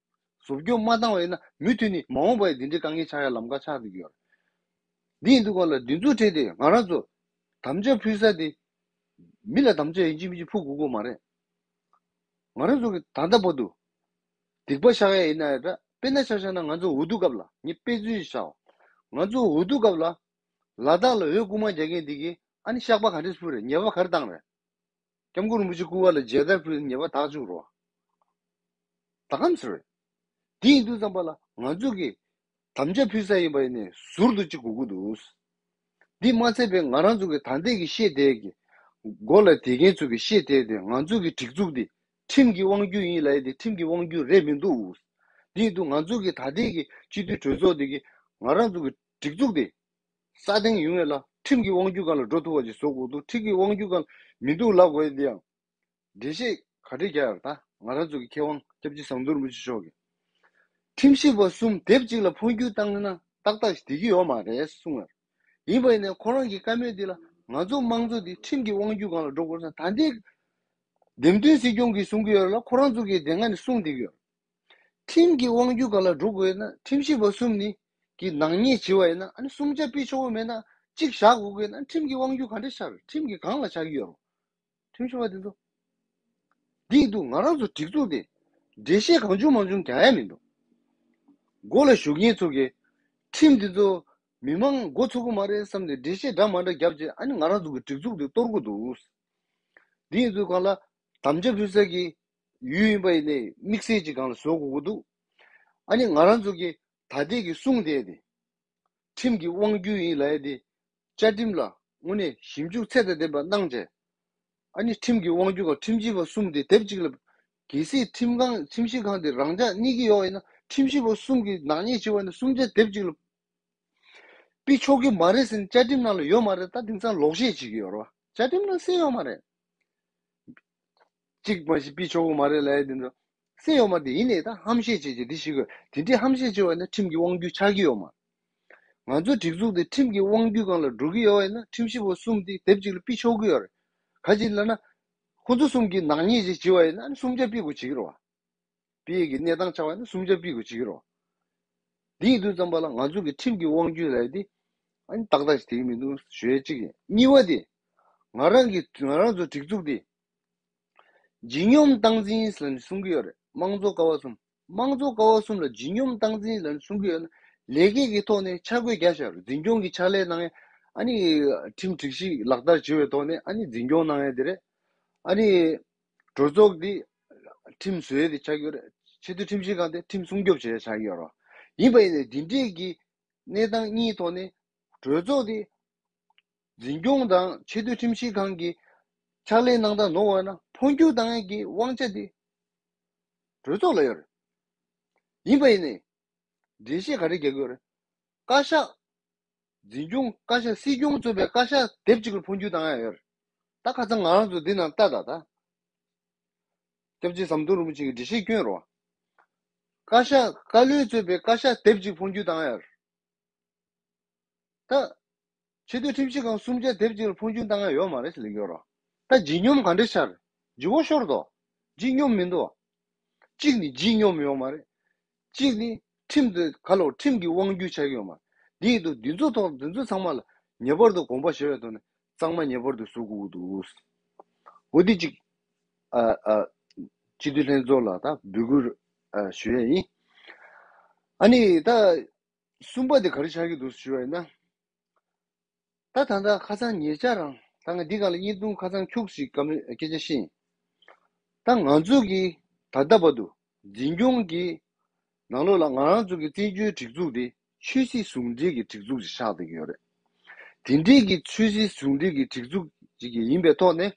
བཟོ་བཅོས་མ་བཏང་བ་ཡིན་ན་མུ་མཐུད་ནས་མ་འོངས་པ་ཡི་འདི་འདྲའི་དཀའ་ངལ་ཆགས་ཡ་ལམ་ཁ་ཆགས་བསྡད་ཀྱི་ཡོད་རེད། འདི་ཡིན་དུས་གང་ལ་འདི་ཚོ་འཕྲད་དེ་ང་རང་ཚོ་དམ་བཅའ་ཕུལ་ས་དེ་མི་ལ་དམ་བཅའ་ཡིན་གཅིག་མིན་གཅིག་ཕུལ་དགོས་ཀྱི་མ་རེད། ང་རང་ཚོ་གི་ད་ལྟ་བར་དུ་སྡིག་པ་བཤགས་ཡ་ཡིན་ན་ཡང་འདྲ། དཔེར་ན་ཆ་བཞག་ན་ང་ཚོ་འོས་བསྡུ་སྐབས་ལ་ངས་དཔེ་མཚོན་ཞིག་བཞག་ང་ཚོ་འོས་བསྡུ་སྐབས་ལ་ལ་དྭགས་ལ་འོས་རྐུ་མ་རྒྱག་མཁན་འདི་གིས་ཨ་ནི་བཤགས་པ་ག་འདྲས་ཕུལ་རེད། ཉེས་པ་ག་རེ་བཏང་རེད། སྐྱབས་མགོན་རིན་པོ་ཆེ་སྐུ་པར་ལ་མཇལ་དར་ཕུལ་ཉེས་པ་དག་བཅུག་རོགས། ད་གམ་ཟེར་བས། དེ་ཡིན་དུས་ཙམ་པ་ལ་ང་ཚོ་གི་དམ་བཅའ་ཕུལ་ས་ཡིན་པ་ཡིན་ནའི་ཟུར་དུ་གཅིག་དགོས་ཀྱི་འདུག་འདི་མ་ཚད་པའི་ང་རང་ཚོ་གི་ད་ལྟའི་གི་བཤད་བསྡད་ཀྱི་མགོ་ལ་དེ་མཁན་ཚོ་གི་བཤད་བསྡད་དེ་ང་ཚོ་གི་སྒྲིག་འཛུགས་འདི་ཁྲིམས་ཀྱི་དབང་སྒྱུར་ཡིན་ལབ་ཡས་དེ་ཁྲིམས་ཀྱི་དབང་སྒྱུར་རེད་མི་འདུག་འདི་ཡིན་དུས་ང་ཚོ་གི་ད་ལྟའི་གི་སྤྱི་འཐུས་གྲོས་ཚོགས་འདི་གི་ང་རང་ཚོ་གི་སྒྲིག་འཛུགས་འདི་སྲ་བརྟན་ཡོང་ཡས་ལ་ཁྲིམས་ཀྱི་དབང་སྒྱུར་སྒང་ལ་འགྲོ་ཐུབ་པ་ཅིག་བཟོ་དགོས་འདུག་ཁྲིམས་ཀྱི་དབང་སྒྱུར་སྒང་མི་འདུག་ལབ་དགོས་ཡས་འདི་ཡང་འགྲེལ་བཤད་ག་རེ་རྒྱག་ཡོད་རེད། ད་ང་རང་ཚོ་གི་མཁས་དབང་སྐྱབས་རྗེ་ཟམ་གདོང་རིན་པོ་ཆེ་མཆོག་གིས་ཁྲིམས་ཞིབ་པ་གསུམ་སྡེབ་གཅིག་ལ་འཕོ་འགྱུར་བཏང་ན་ཏག་ཏག་ཞིག་བསྡད་ཀྱི་ཡོད་མ་རེད་གསུངས་ཡོད་རེད། ཡིན་པ་ཡིན་ནའི་ཁོ་རང་གི་བཀའ་མོལ་འདི་ལ་ང་ཚོ་དམངས་གཙོ་འདི་ཁྲིམས་ཀྱི་དབང་སྒྱུར་སྒང་ལ་འགྲོ་དགོས་ས་ད་ལྟའི་འདེམས་ཐོན་སྲིད་སྐྱོང་གིས་གསུང་གི་ཡོད་རེད་ལ་ཁོ་རང་ཚོ་གིས་དེ་སྔ་ནས་གསུངས་བསྡད་ཀྱི་ཡོད་རེད། ཁྲིམས་ཀྱི་དབང་སྒྱུར་སྒང་ལ་འགྲོ་དགོས་ན་ཁྲིམས་ཞིབ་པ་གསུམ་ནི་གི་ནག་ཉེས་བྱས་པ་ཡིན་ན་ཨ་ནི་གསུམ་ཆ་ཕུད་ཆོག་གི་མེད་ན་གཅིག་བཞག་དགོས་ཀྱི་ན་ཁྲིམས་ཀྱི་དབང་སྒྱུར་ག་འདྲ་ཆགས་རེད། ཁྲིམས་ཀྱི་སྒང་ལ་ཆགས་ཀྱི་ཡོད་རེད། ཁྲིམས་ཞིབ་པ་དེ་ཚོ། འདི་ཡིན་དུས་ང་རང་ཚོ་སྒྲིག་འཛུགས་དེ་འགྲེལ་བཤད་གང་བྱུང་མང་བྱུང་རྒྱག་ཡ་མི་འདུག་སྒོ་ལ་ཞུགས་མཁན་ཚོ་གིས་ཁྲིམས་དེ་ཚོ་མི་མང་མགོ་ཚོས་ཀྱི་མ་རེད་བསམ་ནས་འགྲེལ་བཤད་འདྲ་མ་འདྲ་བརྒྱབ་རྗེས་ཨ་ནི་ང་རང་ཚོ་གི་སྒྲིག་འཛུགས་དེ་གཏོར་དགོས་འདུག་འདི་ཡིན་དུས་གང་ལ་དམ་བཅའ་ཕུལ་ས་གི་ཡུལ་ཡིན་པ་ཡིན་ནའི་དམིགས་བསལ་གྱི་སྒང་ལ་བཟོ་དགོས་ཀྱི་འདུག་ཨ་ནི་ང་རང་ཚོ་གི་ད་ལྟའི་གི་གསུང་དེ་དེ། ཁྲིམས་ཀྱི་དབང་སྒྱུར་ཡིན་ལབ་ཡས་དེ། བཅའ་ཁྲིམས་ལ་དངོས་གནས་ཞིབ་འཇུག་ཚད་དང་ལྡན་པ་གནང་བྱས། ཨ་ནི་ཁྲིམས་ཀྱི་དབང་སྒྱུར་ཁང་ཁྲིམས་ཞིབ་པ་གསུམ་དེ་དེབ་གཅིག་ལ། གལ་སྲིད་ཁྲིམས་ཁང་ཁྲིམས་ཞིབ་ཁང་དེ་རང་འཇགས་གནས་ཀྱི་ཡོད་པ་ཡིན་ན་ཁྲིམས་ཞིབ་པ་གསུམ་གྱིས་ནག་ཉེས་བྱས་པ་ཡིན་ན་གསུམ་ཆ་དེབ་གཅིག་ལ། ཕུད་ཆོག་གི་མ་རེད་ཟེར་ནས་བཅའ་ཁྲིམས་ནང་ལ་ཡོད་མ་རེད། ད་དེང་སང་ལོག་བཤད་བྱེད་ཀྱི་ཡོད་རེད་བ། བཅའ་ཁྲིམས་ནང་གསལ་ཡོད་མ་རེད། གཅིག་མ་གཞི་ཕུད་ཆོག་གི་མ་རེད་ལབ་ཡ་དེ་འདྲ་གསལ་ཡོད་མ་རེད། ཡིན་ནའི་ད་ཧམ་བཤད་བྱེད་ཀྱི་འདི་ཞིག་གི་དེ་འདྲའི་ཧམ་བཤད་བྱེད་པ་ཡིན་ན་ཁྲིམས་ཀྱི་དབང་སྒྱུར་ཆགས་ཀྱི་ཡོད་མ་རེད། ང་ཚོའི་སྒྲིག་འཛུགས་དེ་ཁྲིམས་ཀྱི་དབང་སྒྱུར་སྒང་ལ་འགྲོ་གི་ཡོད་པ་ཡིན་ན་ཁྲིམས་ཞིབ་པ་གསུམ་དེ་དེབ་གཅིག་ལ་ཕུད་ཆོག་གི་ཡོད་རེད། ག་ཅི་ལབ་ན། ཁོ་ཚོ་གསུམ་གྱིས་ནག་ཉེས་ཅིག་བྱས་པ་ཡིན་ན་གསུམ་ཆ་ཕུད་དགོས་བྱེད་ཀྱི་རེད་བ། ཕུད་ཡས་ཀྱི་གནས་སྟངས་ཆགས་པ་ཡིན་ན་གསུམ་ཆ་ཕུད་དགོས་བྱེད་ཀྱི་རེད་བ། འདི་ཡིན་དུས་ཙམ་པ་ལ་ང་ཚོ་གི་ཁྲིམས་ཀྱི་དབང་སྒྱུར་ལབ་ཡས་དེ། ཨ་ནི་ཏག་ཏག་ཞིག་བསྡད་ཀྱི་མི་འདུག་ཞུ་ཡས་གཅིག་ཡིན། གཉིས་པ་དེ། ང་རང་གི་ང་རང་ཚོ་སྒྲིག་འཛུགས་དེ། ཇི་སྙོམས་སྟངས་འཛིན་ཟེར་ནས་གསུང་གི་ཡོད་རེད། དམངས་གཙོ་ཀ་བ་གསུམ། དམངས་གཙོ་ཀ་བ་གསུམ་ལ་ཇི་སྙོམས་སྟངས་འཛིན་ལབ་ནས་གསུང་གི་ཡོད་ན། ལས་ཀའི་གི་ཐོག་ནས་ཆ་བགོས་རྒྱག་བཞག་རེད། འཛིན་སྐྱོང་གི་ཕྱག་ལས་གནང་ཡས། ཨ་ནི་ཁྲིམས་སྒྲིག་གཞི་ལག་བསྟར་བྱེད་པའི་ཐོག་ནས་ཨ་ནི་འཛིན་སྐྱོང་གནང་ཡས་དེ་རེད། ཨ་ནི་གྲོས་ཚོགས་འདི་ཁྲིམས་བཟོ་ཡས་དེ་ཆགས་ཀྱི་ཡོད་རེད། ཆེས་མཐོའི་ཁྲིམས་ཞིབ་ཁང་དེ་ཁྲིམས་སྲུང་སྐྱོབ་བྱེད་ཡས་ཆགས་ཀྱི་ཡོད་རེད། ཡིན་པ་ཡིན་ནའི་འདི་འདྲས་ཀྱི་གནས་སྟངས་གཉིས་ཐོག་ནས་ གྲོས་ཚོགས་དེ་འཛིན་སྐྱོང་དང་ཆེས་མཐོའི་ཁྲིམས་ཞིབ་ཁང་གི་ཕྱག་ལས་གནང་སྟངས་ནོར་བ་ན་འཕོ་འགྱུར་བཏང་ཡས་ཀྱི་དབང་ཆ་དེ་གྲོས་ཚོགས་ལ་ཡོད་རེད། ཡིན་པ་ཡིན་ནའི་འགྲེལ་བཤད་ག་རེ་རྒྱག་གི་ཡོད་རེད། བཀའ་ཤག་འཛིན་སྐྱོང་བཀའ་ཤག་སྲིད་སྐྱོང་གཙོས་པའི་བཀའ་ཤག་དེབ་གཅིག་ལ་འཕོ་འགྱུར་བཏང་ཡ་ཡོད་རེད། ད་ཁ་སང་ང་རང་ཚོ་འདི་ནང་ལྟ་ད་ད། སྐྱབས་རྗེ་ཟམ་གདོང་རིན་པོ་ཆེ་གི་འགྲེལ་བཤད་བསྐྱོན་རོགས། བཀའ་ཤག་བཀའ་བློན་གཙོས་པའི་བཀའ་ཤག་དེབ་གཅིག་འཕོ་འགྱུར་བཏང་ཡ་རེད། ད། ཆེས་མཐོའི་ཁྲིམས་ཞིབ་ཁང་གསུམ་ཆ་དེབ་གཅིག་ལ་འཕོ་འགྱུར་བཏང་ཡ་ཡོད་མ་རེད་ཟེར་ལབ་ཀྱི་ཡོད་རོགས། ད་ལྗིད་སྙོམས་ག་འདྲ་ཆགས་རེད། ལྗིད་པོ་ཤོར་དོ། ལྗིད་སྙོམས་མི་འདུག་གཅིག་ནི་ལྗིད་སྙོམས་ཡོད་མ་རེད། གཅིག་ནི་ཁྲིམས་དེ་ག་ལོ་ཁྲིམས་ཀྱི་དབང་སྒྱུར་ཆགས་ཀྱི་ཡོད་མ་རེད། འདི་ཡིན་དུས་འདི་ཚོ་ཐོག་འདི་ཚོ་ཚང་མ་ལ་ངེས་པར་དུ་དགོངས་པ་བཞེས་པའི་ཐོག་ནས་གཙང་མ་ངེས་པར་དུ་བཟོ་དགོས་ཀྱི་འདུག་འོ་འདི་གཅིག་ཨ་ཨ་སྤྱི་འཐུས་ལྷན་ཚོགས་ལ་ད་འབོད་སྐུལ་ཨ་ཞུ་ཡས་ཡིན། ཨ་ནི་ད་གསུམ་པ་དེ་ག་རེ་ཆགས་ཀྱི་འདུག་ཞུ་བ་ཡིན་ན། ད་ད་ལྟ་ཁ་སང་ཉེ་ཆར་རང་ད་ང་འདི་ག་ལ་བརྙན་ཐུང་ཁ་སང་ཁྱུག་ཞིག་བཀའ་མོལ་སྐད་ཆ་བཤད་ཡིན། ད་ང་ཚོ་གི་ད་ལྟ་བར་དུ་འཛིན་སྐྱོང་གི་ནང་ལོགས་ལ་ང་རང་ཚོ་གི་བཙན་བྱོལ་སྒྲིག་འཛུགས་དེ་ཆོས་སྲིད་ཟུང་འབྲེལ་གྱི་སྒྲིག་འཛུགས་ཤིག་ཆགས་བསྡད་ཀྱི་ཡོད་རེད། དེ་འདྲའི་གི་ཆོས་སྲིད་ཟུང་འབྲེལ་གྱི་སྒྲིག་འཛུགས་ཅིག་ཡིན་པའི་ཐོག་ནས་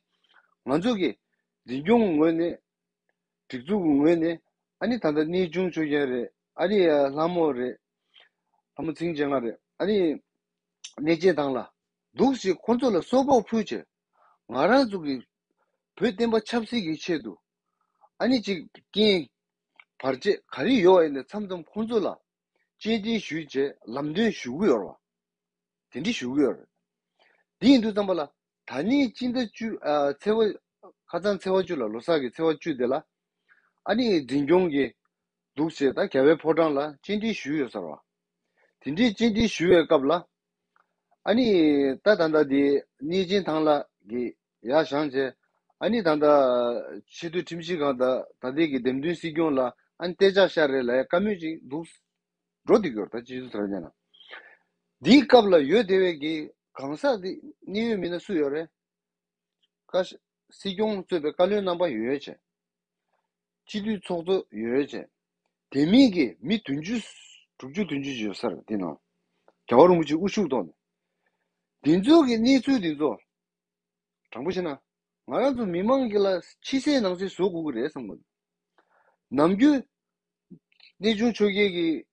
ང་ཚོ་གི་འཛིན་སྐྱོང་ངོས་ནས་སྒྲིག་འཛུགས་ཀྱི་ངོས་ནས་ཨ་ནི་ད་ལྟ་གནས་ཆུང་ཆོས་རྒྱལ་རེད། ཨ་ནི་ལྷ་མོ་རེད། ལྷ་མོ་ཚེ་རིང་སྤྱན་སྔ་རེད། ཨ་ནི་གནས་ཆེན་ཐང་ལ་འདུག་ཞིག་ཁོང་ཚོ་ལ་གསོལ་ཕོགས་ཕུལ་བྱས་ང་རང་ཚོ་གི་བོད་བསྟན་པ་ཆབ་སྲིད་ཀྱི་ཆེད་དུ་ཨ་ནི་ཅིག་རྐྱེན་བར་ཆད་ག་རེ་ཡོད་པ་ཡིན་ན་མཚམས་མཚམས་ཁོང་ཚོ་ལ་སྤྱན་འདྲེན་ཞུས་བྱས་ལམ་སྟོན་ཞུ་གི་ཡོད་རེད་བ། དེ་འདྲ་ཞུ་གི་ཡོད་རེད། དེ་ཡིན་དུས་ཙམ་པ་ལ་ད་ནི་སྤྱི་ཟླ་བཅུ་ཨ་ཚེས་པ་ཁ་སང་ཚེས་པ་བཅུ་ལ་ལོ་གསར་གྱི་ཚེས་པ་བཅུ་དེ་ལ་ཨ་ནི་འཛིན་སྐྱོང་གི་འདུག་བྱས་ད་རྒྱལ་བའི་ཕོ་བྲང་ལ་སྤྱན་འདྲེན་ཞུས་ཡོད་ས་རེད་བ། དེ་འདྲའི་སྤྱན་འདྲེན་ཞུ་བའི་སྐབས་ལ་ཨ་ནི་ད་ད་ལྟ་དེ་གནས་ཆེན་ཐང་ལ་གི་ཡར་བཞེངས་བྱས་ཨ་ནི་ད་ལྟ་ཆེས་མཐོའི་ཁྲིམས་ཞིབ་ཁང་དང་ད་ལྟའི་གི་འདེམས་ཐོན་སྲིད་སྐྱོང་ལ་ཨ་ནི་གཏད་འཇགས་ཤར་རེད་ལབ་ཡ་བཀའ་མོལ་ཅིག་འདུག་འགྲོ་བསྡད་ཀྱི་ཡོད་རེད། ད་སྤྱི་ཚོགས་དྲ་རྒྱ་ནང་འདིའི་སྐབས་ལ་ཡོད་བསྡད་པའི་གི་གང་ཟག་འདི་གནད་ཡོད་མི་སྣ་སུ་ཡོད་རེད། བཀའ་ཤག་སྲིད་སྐྱོང་གཙོས་པའི་བཀའ་བློན་རྣམ་པ་ཡོད་བྱས། སྤྱི་འཐུས་ཚོགས་གཙོ་ཡོད་བྱས། དེ་མིན་གྱི་མི་བདུན་ཅུ་དྲུག་ཅུ་བདུན་ཅུ་ཡོད་ས་རེད་དེ་ནང་། རྒྱལ་བ་རིན་པོ་ཆེ་དབུ་བཞུགས་ཐོག་ནས། འདི་ཚོ་གི་གནས་ཚུལ་འདི་ཚོ། དྲང་པོ་བཤད་ན། ང་རང་ཚོ་མི་མང་གི་ལ་ཕྱི་གསལ་ནང་གསལ་བཟོ་དགོས་ཀྱི་རེད་བསམ་གི། ནམ་རྒྱུན། གནས་ཆུང་ཆོས་རྒྱལ་གྱིས་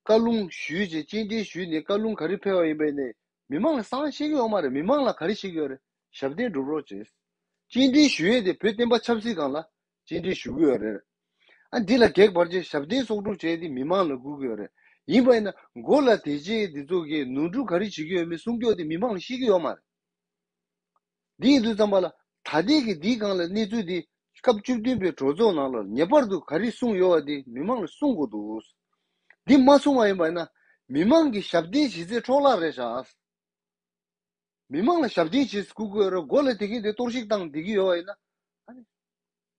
བཀའ་ལུང་ཞུས་བྱས་སྤྱན་འདྲེན་ཞུས་ནས་བཀའ་ལུང་ག་རེ་ཕེབས་པ་ཡིན་པ་ཡིན་ནའི་མི་མང་ལ་གསང་བཤད་ཀྱི་ཡོད་མ་རེད། མི་མང་ལ་ག་རེ་བཤད་ཀྱི་ཡོད་རེད། ཞབས་བརྟན་སྒྲུབ་རོགས་བྱེད། སྤྱན་འདྲེན་ཞུ་ཡས་དེ་བོད་བསྟན་པ་ཆབ་སྲིད་སྒང་ལ་སྤྱན་འདྲེན་ཞུ་གི་ཡོད་རེད། ཨ་འདི་ལ་གེགས་བར་ཆད་ཞབས་བརྟན་གསོག་སྒྲུབ་བྱས་ཏེ་མི་མང་ལ་སྐུལ་གི་ཡོད་རེད། ཡིན་པ་ཡིན་ན་མགོ་ལ་དེ་རྗེས་འདི་ཚོ་གིས་ནོར་འཁྲུལ་ག་རེ་བྱེད་ཀྱི་ཡོད་མེད་གསུང་སྐྱོག་དེ་མི་མང་ལ་བཤད་ཀྱི་ཡོད་མ་རེད། འདི་ཡིན་དུས་ཙམ་པ་ལ་ད་ལྟའི་གི་འདིའི་སྒང་ལ་གནས་ཚུལ་འདི་སྐབས་བཅུ་བདུན་པའི་གྲོས་ཚོགས་ནང་ལ་ངེས་པར་དུ་ག་རེ་གསུངས་ཡོད་པ་འདི་མི་མང་ལ་གསུང་དགོས་འདུག་འདི་མ་གསུང་བ་ཡིན་པ་ཡིན་ན་མི་མང་གི་ཞབས་བརྟན་གཞི་རྩའི་འཕྲོ་བརླག་རེད་ཤག་མི་མང་ལ་ཞབས་བརྟན་བྱེད་སྐུལ་དགོས་རེད། མགོ་ལ་དེ་གིན་དེ་གཏོར་བཤིག་བཏང་བསྡད་ཀྱི་ཡོད་པ་ཡིན་ན། ཨ་ནི།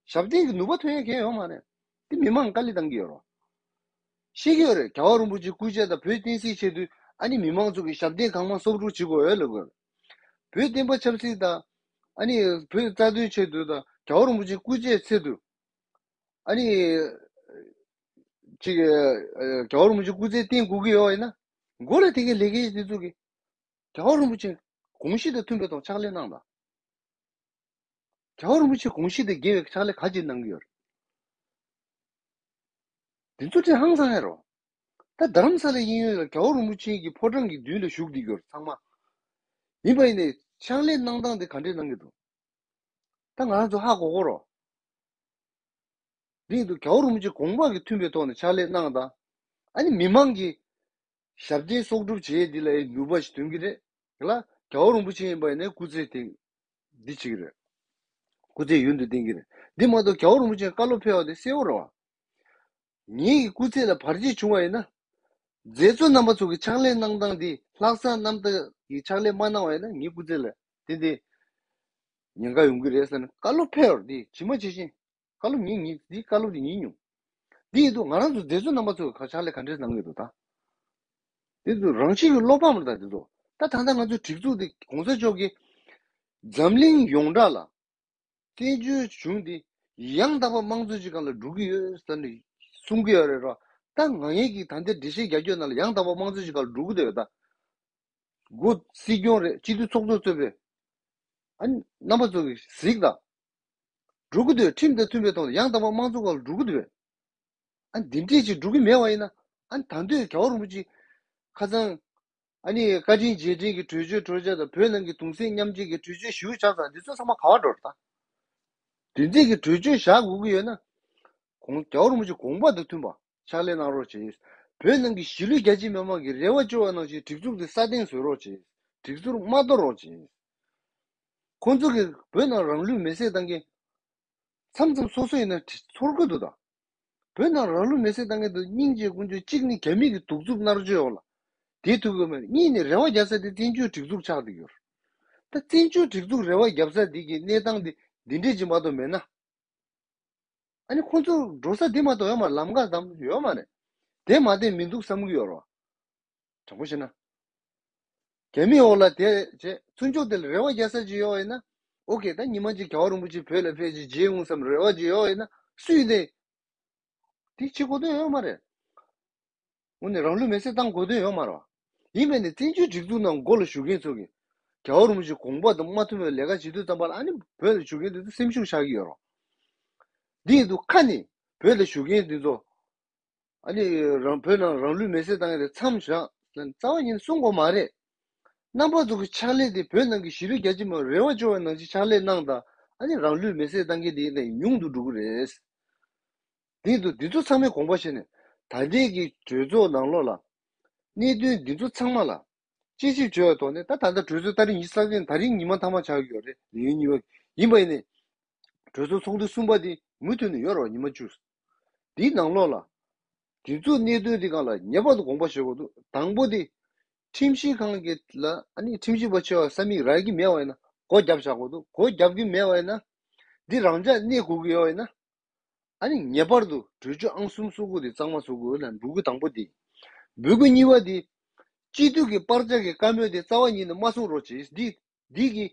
ཞབས་བརྟན་གྱི་ནུས་པ་ཐོན་ཡ་གང་ཡོད་མ་རེད། དེ་མི་མང་དཀའ་ལས་བཏང་གི་ཡོད་རེད། ཤེས་ཀྱི་ཡོད་རེད། རྒྱལ་བ་རིན་པོ་ཆེ་སྐུ་ཕྱྭ་དང་བོད་བསྟན་སྲིད་ཆེད་དུ་ཨ་ནི་མི་མང་ཚོ་གི་ཞབས་བརྟན་གང་མང་གསོག་སྒྲུབ་བྱེད་དགོས་ཡོད་ལབ་དགོས་རེད། བོད་བསྟན་པ་ཆབ་སྲིད་དང་ཨ་ནི་བོད་རྩ་དོན་ཆེད་དུ་དང་རྒྱལ་བ་རིན་པོ་ཆེ་སྐུ་ཕྱྭའི་ཆེད་དུ་ཨ་ནི་ཅིག་རྒྱལ་བ་རིན་པོ་ཆེ་སྐུ་ཚེ་བརྟན་དགོས་ཀྱི་ཡོད་པ་ཡིན་ན་མགོ་ལ་དེ་གའི་ལས་ཀའི་དེ་ཚོ་གི་རྒྱལ་བ་རིན་པོ་ཆེ་དགོངས་གཞི་དང་མཐུན་པའི་ཐོག་ཕྱག་ལས་གནང་དང་། རྒྱལ་བ་རིན་པོ་ཆེ་དགོངས་གཞི་དང་འགལ་བའི་ཕྱག་ལས་ག་ཅིག་གནང་གི་ཡོད་རེད། འདི་ཚོ་དེ་ཧང་སང་ཡ་རོ། ད་རྡ་རམ་ས་ལའི་གཡས་གཡོན་ལ་རྒྱལ་བ་རིན་པོ་ཆེ་གི་ཕོ་བྲང་གི་མདུན་ལ་བཞུགས་བསྡད་ཀྱི་ཡོད་རེད་ཚང་མ། ཡིན་པ་ཡིན་ནའི་ཕྱག་ལས་གནང་སྟངས་དེ་ག་འདྲས་གནང་གི་འདུག་ད་ང་རང་ཚོ་ཧ་གོ་གོ་རོ། འདི་ཡིན་དུས་རྒྱལ་བ་རིན་པོ་ཆེ་དགོངས་པ་གི་མཐུན་པའི་ཐོག་ནས་ཕྱག་ལས་གནང་དང་། ཨ་ནི་མི་མང་གི་ཞབས་བརྟན་གསོག་སྒྲུབ་བྱེད་ཡས་འདི་ལ་ཡང་ནུས་པ་ཞིག་ཐོན་གྱི་རེད། ལ་རྒྱལ་བ་རིན་པོ་ཆེ་ཡིན་པ་ཡིན་ནའི་སྐུ་ཚེ་དེ་འདི་བྱེད་ཀྱི་རེད། སྐུ་ཚེ་ཡུན་དུ་བརྟན་གྱི་རེད། འདི་མ་གཏོགས་རྒྱལ་བ་རིན་པོ་ཆེ་བཀའ་སློབ་ཕེབས་པ་དེ་གསལ་བོ་རེད་བ། ངེད་ཀྱི་སྐུ་ཚེ་ལ་བར་ཆད་བྱུང་བ་ཡིན་ན། མཛད་གཙོ་རྣམ་པ་ཚོ་གི་ཕྱག་ལས་གནང་སྟངས་འདི་ལྷག་བསམ་རྣམ་དག་གི་ཕྱག་ལས་མ་གནང་བ་ཡིན་ན་ངའི་སྐུ་ཚེ་ལ་དེ་འདི་ཉེན་ཁ་ཡོང་གི་རེད་ཟེར་ནས་བཀའ་སློབ་ཕེབས་པ་འདི་ཇི་མ་ཇི་བཞིན། བཀའ་སློབ་ཉན་ཉན་འདིའི་བཀའ་སློབ་འདི་ཉན་མྱོང་། འདི་ཡིན་དུས་ང་རང་ཚོ་སྡེ་ཚོ་རྣམ་པ་ཚོ་གི་ཕྱག་ལས་ག་འདྲས་གནང་གི་འདུག་ད། འདི་ཚོ་རང་བཞིན་གྱི་བློ་ཕམ་རེད་ད་འདི་ཚོ། ད་ད་ལྟ་ང་ཚོའི་སྒྲིག་འཛུགས་འདི་གོང་ས་མཆོག་གིས་འཛམ་གླིང་ཡོངས་གྲགས་ལ་བཙན་བྱོལ་གཞུང་འདི་ཡང་དག་པ་དམངས་གཙོ་ཅིག་སྒང་ལ་འགྲོ་གི་ཡོད་ཟེར་ནས་གསུང་གི་ཡོད་རེད་རོ། ད་ང་ངེད་ཀྱིས་ད་ལྟའི་འགྲེལ་བཤད་རྒྱག་རྒྱུ་ནང་ལ་ཡང་དག་པ་དམངས་གཙོ་ཅིག་སྒང་ལ་འགྲོ་གི་འདུག་ད། འགོ་སྲིད་སྐྱོང་རེད། སྤྱི་འཐུས་ཚོགས་གཙོ་གཙོས་པའི་ཨ་ནི་རྣམ་པ་ཚོ་གིས་གཟིགས་དང་། འགྲོ་གི་འདུག་ཁྲིམས་དང་མཐུན་པའི་ཐོག་ནས་ཡང་དག་པ་དམངས་གཙོ་སྒང་ལ་འགྲོ་གི་འདུག་ཨ། འདི་འདྲས་ཅིག་འགྲོ་གི་མེད་པ་ཡིན་ན། ཨ། ད་དུང་རྒྱལ་བ་རིན་པོ་ཆེ་ཁ་སང་ཨ་ནི་བཀའ་དྲིན་རྗེས་དྲན་གྱི་གྲོས་ཆོད་གྲོས་འཆར་དང་བོད་ནང་གི་གདུང་སེམས་མཉམ་སྐྱེད་ཀྱི་གྲོས་ཆོད་ཞུ་ཆགས་ཙང་འདི་ཚོ་ཚང་མ་ག་བ་འགྲོ་རེད་ད། འདི་འདྲས་ཀྱི་གྲོས་ཆོད་བཞག་དགོས་ཀྱི་ཡོད་ན། གོང་རྒྱལ་བ་རིན་པོ་ཆེ་དགོངས་པ་དང་མཐུན་པ་ཕྱག་ལས་གནང་རོགས་བྱེད། བོད་ནང་གི་གཞིས་ལུས་རྒྱ་ཆེ་མི་མང་གི་རེ་བ་བཅོལ་བ་ནང་བཞིན་སྒྲིག་འཛུགས་དེ་སྲ་བརྟན་བཟོ་རོགས་བྱེད། སྒྲིག་འཛུགས་མ་གཏོར་རོགས་བྱེད། ཁོང་ཚོ་གིས་བོད་ནང་རང་ལུས་མེར་སྲེག་བཏང་མཁན། མཚམས་མཚམས་སོ་སོ་ཡིན་ན་ཚོར་གི་འདུག་ད། བོད་ནང་རང་ལུས་མེར་སྲེག་བཏང་མཁན་དེ་སྙིང་རྗེ་ཀུན་སྤྱོད། གཅིག་ནི་རྒྱ་མི་གི་གདུག་རྩུབ་མནར་གཅོད་འོག་ལ་བསྡད་ཐུབ་ཀྱི་མེད། གཉིས་ནི་རེ་བ་རྒྱག་ས་དེ་བཙན་བྱོལ་སྒྲིག་འཛུགས་ཆགས་བསྡད་ཡོད་རེད། ད་བཙན་བྱོལ་སྒྲིག་འཛུགས་རེ་བ་རྒྱབ་ས་དེ་གི་གནས་སྟངས་དེ་འདི་འདྲས་ཅིག་མ་གཏོགས་མེད་ན། ཨ་ནི་ཁོང་ཚོ་འགྲོ་ས་དེ་མ་གཏོགས་ཡོད་མ་རེད། ལམ་ཁ་དམ་ཡོད་མ་རེད། དེ་མ་བསྟན་མི་འདུག་བསམ་གྱི་ཡོད་རེད། དྲང་པོ་བཤད་ན། རྒྱ་མིའི་འོག་ལ་དེ་བྱས་ཚུར་ཕྱོགས་དེ་ལ་རེ་བ་རྒྱག་ས་ཅིག་ཡོད་ཡིན་ན། ཨོ་ཀེ། ད་ཉི་མ་གཅིག་རྒྱལ་བ་རིན་པོ་ཆེ་བོད་ལ་ཕེབས་ཅིག་མཇལ་འོང་བསམ་རེ་བ་ཅིག་ཡོད་ཡིན་ན། སུས་ནས་དེ་བྱེད་དགོས་དོན་ཡོད་མ་རེད། དངོས་གནས་རང་ལུས་མེར་སྲེག་བཏང་དགོས་དོན་ཡོད་མ་རེད། ཡིན་པས་ནས་བཙན་བྱོལ་སྒྲིག་འཛུགས་ནང་འགོ་ལ་ཞུགས་མཁན་ཚོ་གིས་རྒྱལ་བ་རིན་པོ་ཆེ་དགོངས་པ་དང་མ་མཐུན་པའི་ལས་ཀ་བྱེད་དུས་ཙམ་པ་ལ། ཨ་ནི་བོད་ལ་བཞུགས་མཁན་དེ་ཚོ་སེམས་ཤུགས་ཆག་གི་ཡོད་རེད། འདི་ཡིན་དུས་ཁ་ནས་བོད་ལ་བཞུགས་མཁན་དེ་ཚོ། ཨ་ནི་རང་བོད་ནང་རང་ལུས་མེར་སྲེག་བཏང་ཡ་དེ་མཚམས་བཞག་ཟེར་ནས་རྩ་བ་ཉིད་ནས་གསུང་དགོས་མ་རེད། རྣམ་པ་ཚོ་གི་ཕྱག་ལས་དེ་བོད་ནང་གི་གཞིས་ལུས་རྒྱ་ཆེ་མི་རེ་བ་བཅོལ་བ་ནང་བཞིན་ཕྱག་ལས་གནང་དང་། ཨ་ནི་རང་ལུས་མེར་སྲེག་བཏང་མཁན་དེ་ནས་ཉུང་དུ་འགྲོ་གི་རེད། དེ་དུ་འདི་ཚོ་ཚང་མས་དགོངས་པ་བཞེས་ནས། ད་ལྟའི་གི་གྲོས་ཚོགས་ནང་ལོགས་ལ་གནད་དོན་འདི་ཚོ་ཚང་མ་ལ་དཔྱད་ཞིབ་བྱས་པའི་ཐོག་ནས། ད་ད་ལྟ་གྲོས་ཚོགས་ཏ་རིག་ཉི་ཤུ་རྩ་བདུན། ད་རིང་ཉི་མ་མཐའ་མ་ཆགས་ཀྱི་ཡོད་རེད། ལས་ཡུན་གཉིས་པ་ཡིན་པ་ཡིན་ནས། གྲོས་ཚོགས་ཚོགས་དུས་གསུམ་པ་དེ་མུ་མཐུད་ནས་ཡོད་རེད་བ། ཉི་མ་བཅུ། དེའི་ནང་ལོགས་ལ་དེ་ཚོ་གནད་དོན་དེ་སྒང་ལ་ངེས་པར་དུ་དགོངས་པ་བཞེས་དགོས་འདུག་དང་པོ་དེ་ཁྲིམས་ཞིབ་ཁང་གི་ལ། ཨ་ནི་ཁྲིམས་ཞིབ་པ་ཆེ་བ་ས་མིག་རག་གི་མེད་པ་ཡིན་ན་སྒོ་བརྒྱབ་བཞག་དགོས་འདུག་སྒོ་བརྒྱབ་ཀྱི་མེད་པ་ཡིན་ན། འདི་རང་འཇགས་གནས་དགོས་ཀྱི་ཡོད་པ་ཡིན་ན། ཨ་ནི་ངེས་པར་དུ་གྲོས་ཆོད་ཨང་གསུམ་སོ་དགུ་དེ་གཙང་མ་བཟོ་དགོས་ལ། འབོད་སྐུལ་དང་པོ་དེ། འབོད་སྐུལ་གཉིས་པ་དེ། སྤྱི་འཐུས་ཀྱི་པར་ཆས་ཀྱི་བཀའ་མོལ་དེ་རྩ་བ་ཉིད་ནས་མ་གསུང་རོགས་བྱེད། འདི་འདི་གི་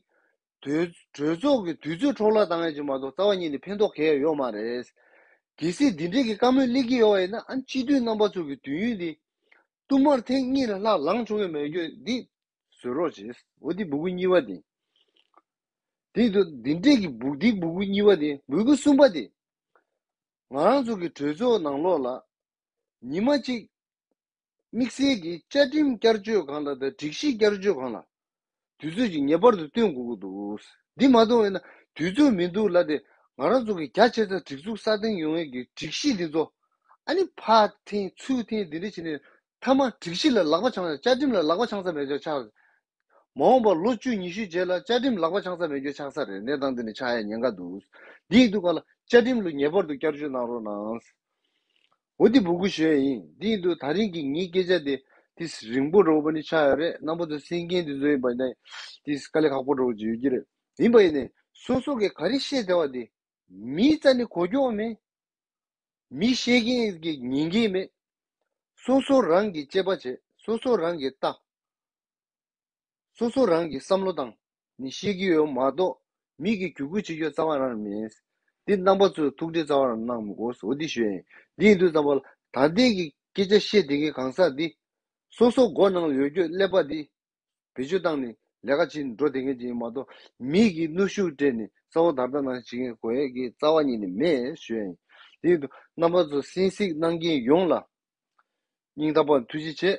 དུས། གྲོས་ཚོགས་ཀྱི་དུས་ཚོད་འཕྲོ་བརླག་བཏང་ཡ་ཅིག་མ་གཏོགས་རྩ་བ་ཉིད་ནས་ཕན་ཐོགས་གང་ཡང་ཡོད་མ་རེད། གལ་སྲིད་འདི་འདྲའི་གི་བཀའ་མོལ་སླེབས་ཀྱི་ཡོད་པ་ཡིན་ན། ཨ། སྤྱི་འཐུས་རྣམ་པ་ཚོ་གི་དུས་ཡུན་འདི་བསྟུད་མར་ཐེངས་གཉིས་ལས་ལྷག་ལངས་ཆོག་གི་མེད་རྒྱུ་འདི་བཟོ་རོགས་བྱེད། འོ། འདི་འབོད་སྐུལ་གཉིས་པ་དེ། དེ་དུ་འདི་འདྲའི་གི་འབོད། འདི་འབོད་སྐུལ་གཉིས་པ་དེ། འབོད་སྐུལ་གསུམ་པ་དེ། ང་རང་ཚོ་གི་གྲོས་ཚོགས་ནང་ལོགས་ལ་ཉི་མ་གཅིག་དམིགས་བསལ་གྱི་བཅའ་ཁྲིམས་བསྐྱར་བཅོས་སྒང་ལ་དང་སྒྲིག་གཞི་བསྐྱར་བཅོས་སྒང་ལ་དུས་ཚོད་ཅིག་ངེས་པར་དུ་བཏོན་དགོས་ཀྱི་འདུག་འདི་མ་གཏོང་བ་ཡིན་ན་དུས་ཚོད་མི་འདུག་ལབ་སྟེ། ང་རང་ཚོ་གི་རྒྱ་ཆེ་ས་སྒྲིག་འཛུགས་སྲ་བརྟན་ཡོང་ཡས་ཀྱི་སྒྲིག་གཞི་འདི་ཚོ། ཨ་ནི་ཕར་འཐེན་ཚུར་འཐེན་འདི་འདྲ་བྱས་ནས། མཐའ་མ་སྒྲིག་གཞི་ལ་ལག་པ་འཆང་ས། བཅའ་ཁྲིམས་ལ་ལག་པ་འཆང་ས་མེད་རྒྱུ་ཆགས། མ་འོངས་པ་ལོ་བཅུ་ཉི་ཤུ་རྗེས་ལ་བཅའ་ཁྲིམས་ལག་པ་འཆང་ས་མེད་རྒྱུ་ཆགས་ས་རེད། གནས་སྟངས་འདི་ནི་ཆགས་ཡ་ཉེན་ཁ་འདུག་འདི་ཡིན་དུས་སྒང་ལ་བཅའ་ཁྲིམས་ལ་ངེས་པར་དུ་བསྐྱར་བཅོས་གནང་རོགས་གནང་། འོ། འདི་འབོད་སྐུལ་ཞུ་ཡ་ཡིན། འདི་ཡིན་དུས་ད་རིང་གི་ངའི་སྐད་ཆ་དེ་དེ་རིང་པོ་འདྲ་པོ་ནི་ཆགས་ཡོད་རེད། རྣམ་པ་ཚོ་གསན་མཁན་དེ་ཚོ་ཡིན་པ་ཡིན་ན་དེ་དཀའ་ལས་ཁག་པོ་འདྲ་པོ་ཅིག་ཡོད་ཀྱི་རེད། ཡིན་པ་ཡིན་ནའི་སོ་སོ་གིས་ག་རེ་བཤད་བསྡད་པ་དེ་མིའི་རྩ་ནས་གོ་སྐྱོན་མེད། མི་བཤད་མཁན་གྱི་ཉན་མཁན་མེད། སོ་སོ་རང་གིས་དཔྱད་པ་བྱེད། སོ་སོ་རང་གིས་ལྟ། སོ་སོ་རང་གིས་བསམ་བློ་བཏང་ནས་བཤད་ཀྱི་ཡོད་མ་གཏོགས། མི་གིས་བརྒྱུད་སྐུལ་བྱེད་རྒྱུ་རྩ་བ་རང་མེད། འདི་རྣམ་པ་ཚོས་ཐུགས་ཁྲལ་རྩ་བ་རང་གནང་མི་དགོས། འོ། འདི་ཞུ་ཡ་ཡིན། འདི་ཡིན་དུས་ཙམ་པ་ལ་ད་ལྟའི་གི་སྐད་ཆ་བཤད་བསྡད་མཁན་གང་ཟག་འདི། སོ་སོ་མགོ་ནང་ལ་ཡོད་རྒྱུ་ཀླད་པ་འདི་བེད་སྤྱོད་བཏང་ནས་ལས་ཀ་བྱེད་འགྲོ་བསྡད་མཁན་ཅིག་ཡིན་མ་གཏོགས། མི་གིས་གནོན་ཤུགས་སྤྲད་ནས་གསང་བ་བརྡབ་གནང་བྱེད་མཁན་དགོས་ཡས་ཀྱི་རྩ་བ་ཉིད་ནས་མེད་ཞུ་ཡ་ཡིན། དེ་ཡིན་དུས་རྣམ་པ་ཚོ་གསན་གཟིགས་གནང་མཁན་ཡོངས་ལ་སྙིང་ཐག་པ་ནས་ཐུགས་རྗེ་ཆེ།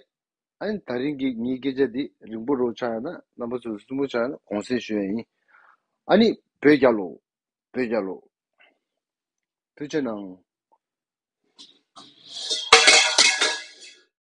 ཨ་ནི་ད་རིང་གི་ངའི་སྐད་ཆ་འདི་རིང་པོ་རོ་ཆགས་ཡོད་ན། རྣམ་པ་ཚོ་སུན་པོ་ཆགས་ཡོད་ན་དགོངས་སེལ་ཞུ་ཡ་ཡིན། ཨ་ནི་བོད་རྒྱལ་ལོ། བོད་རྒྱལ་ལོ། ཐུགས་རྗེ་གནང་།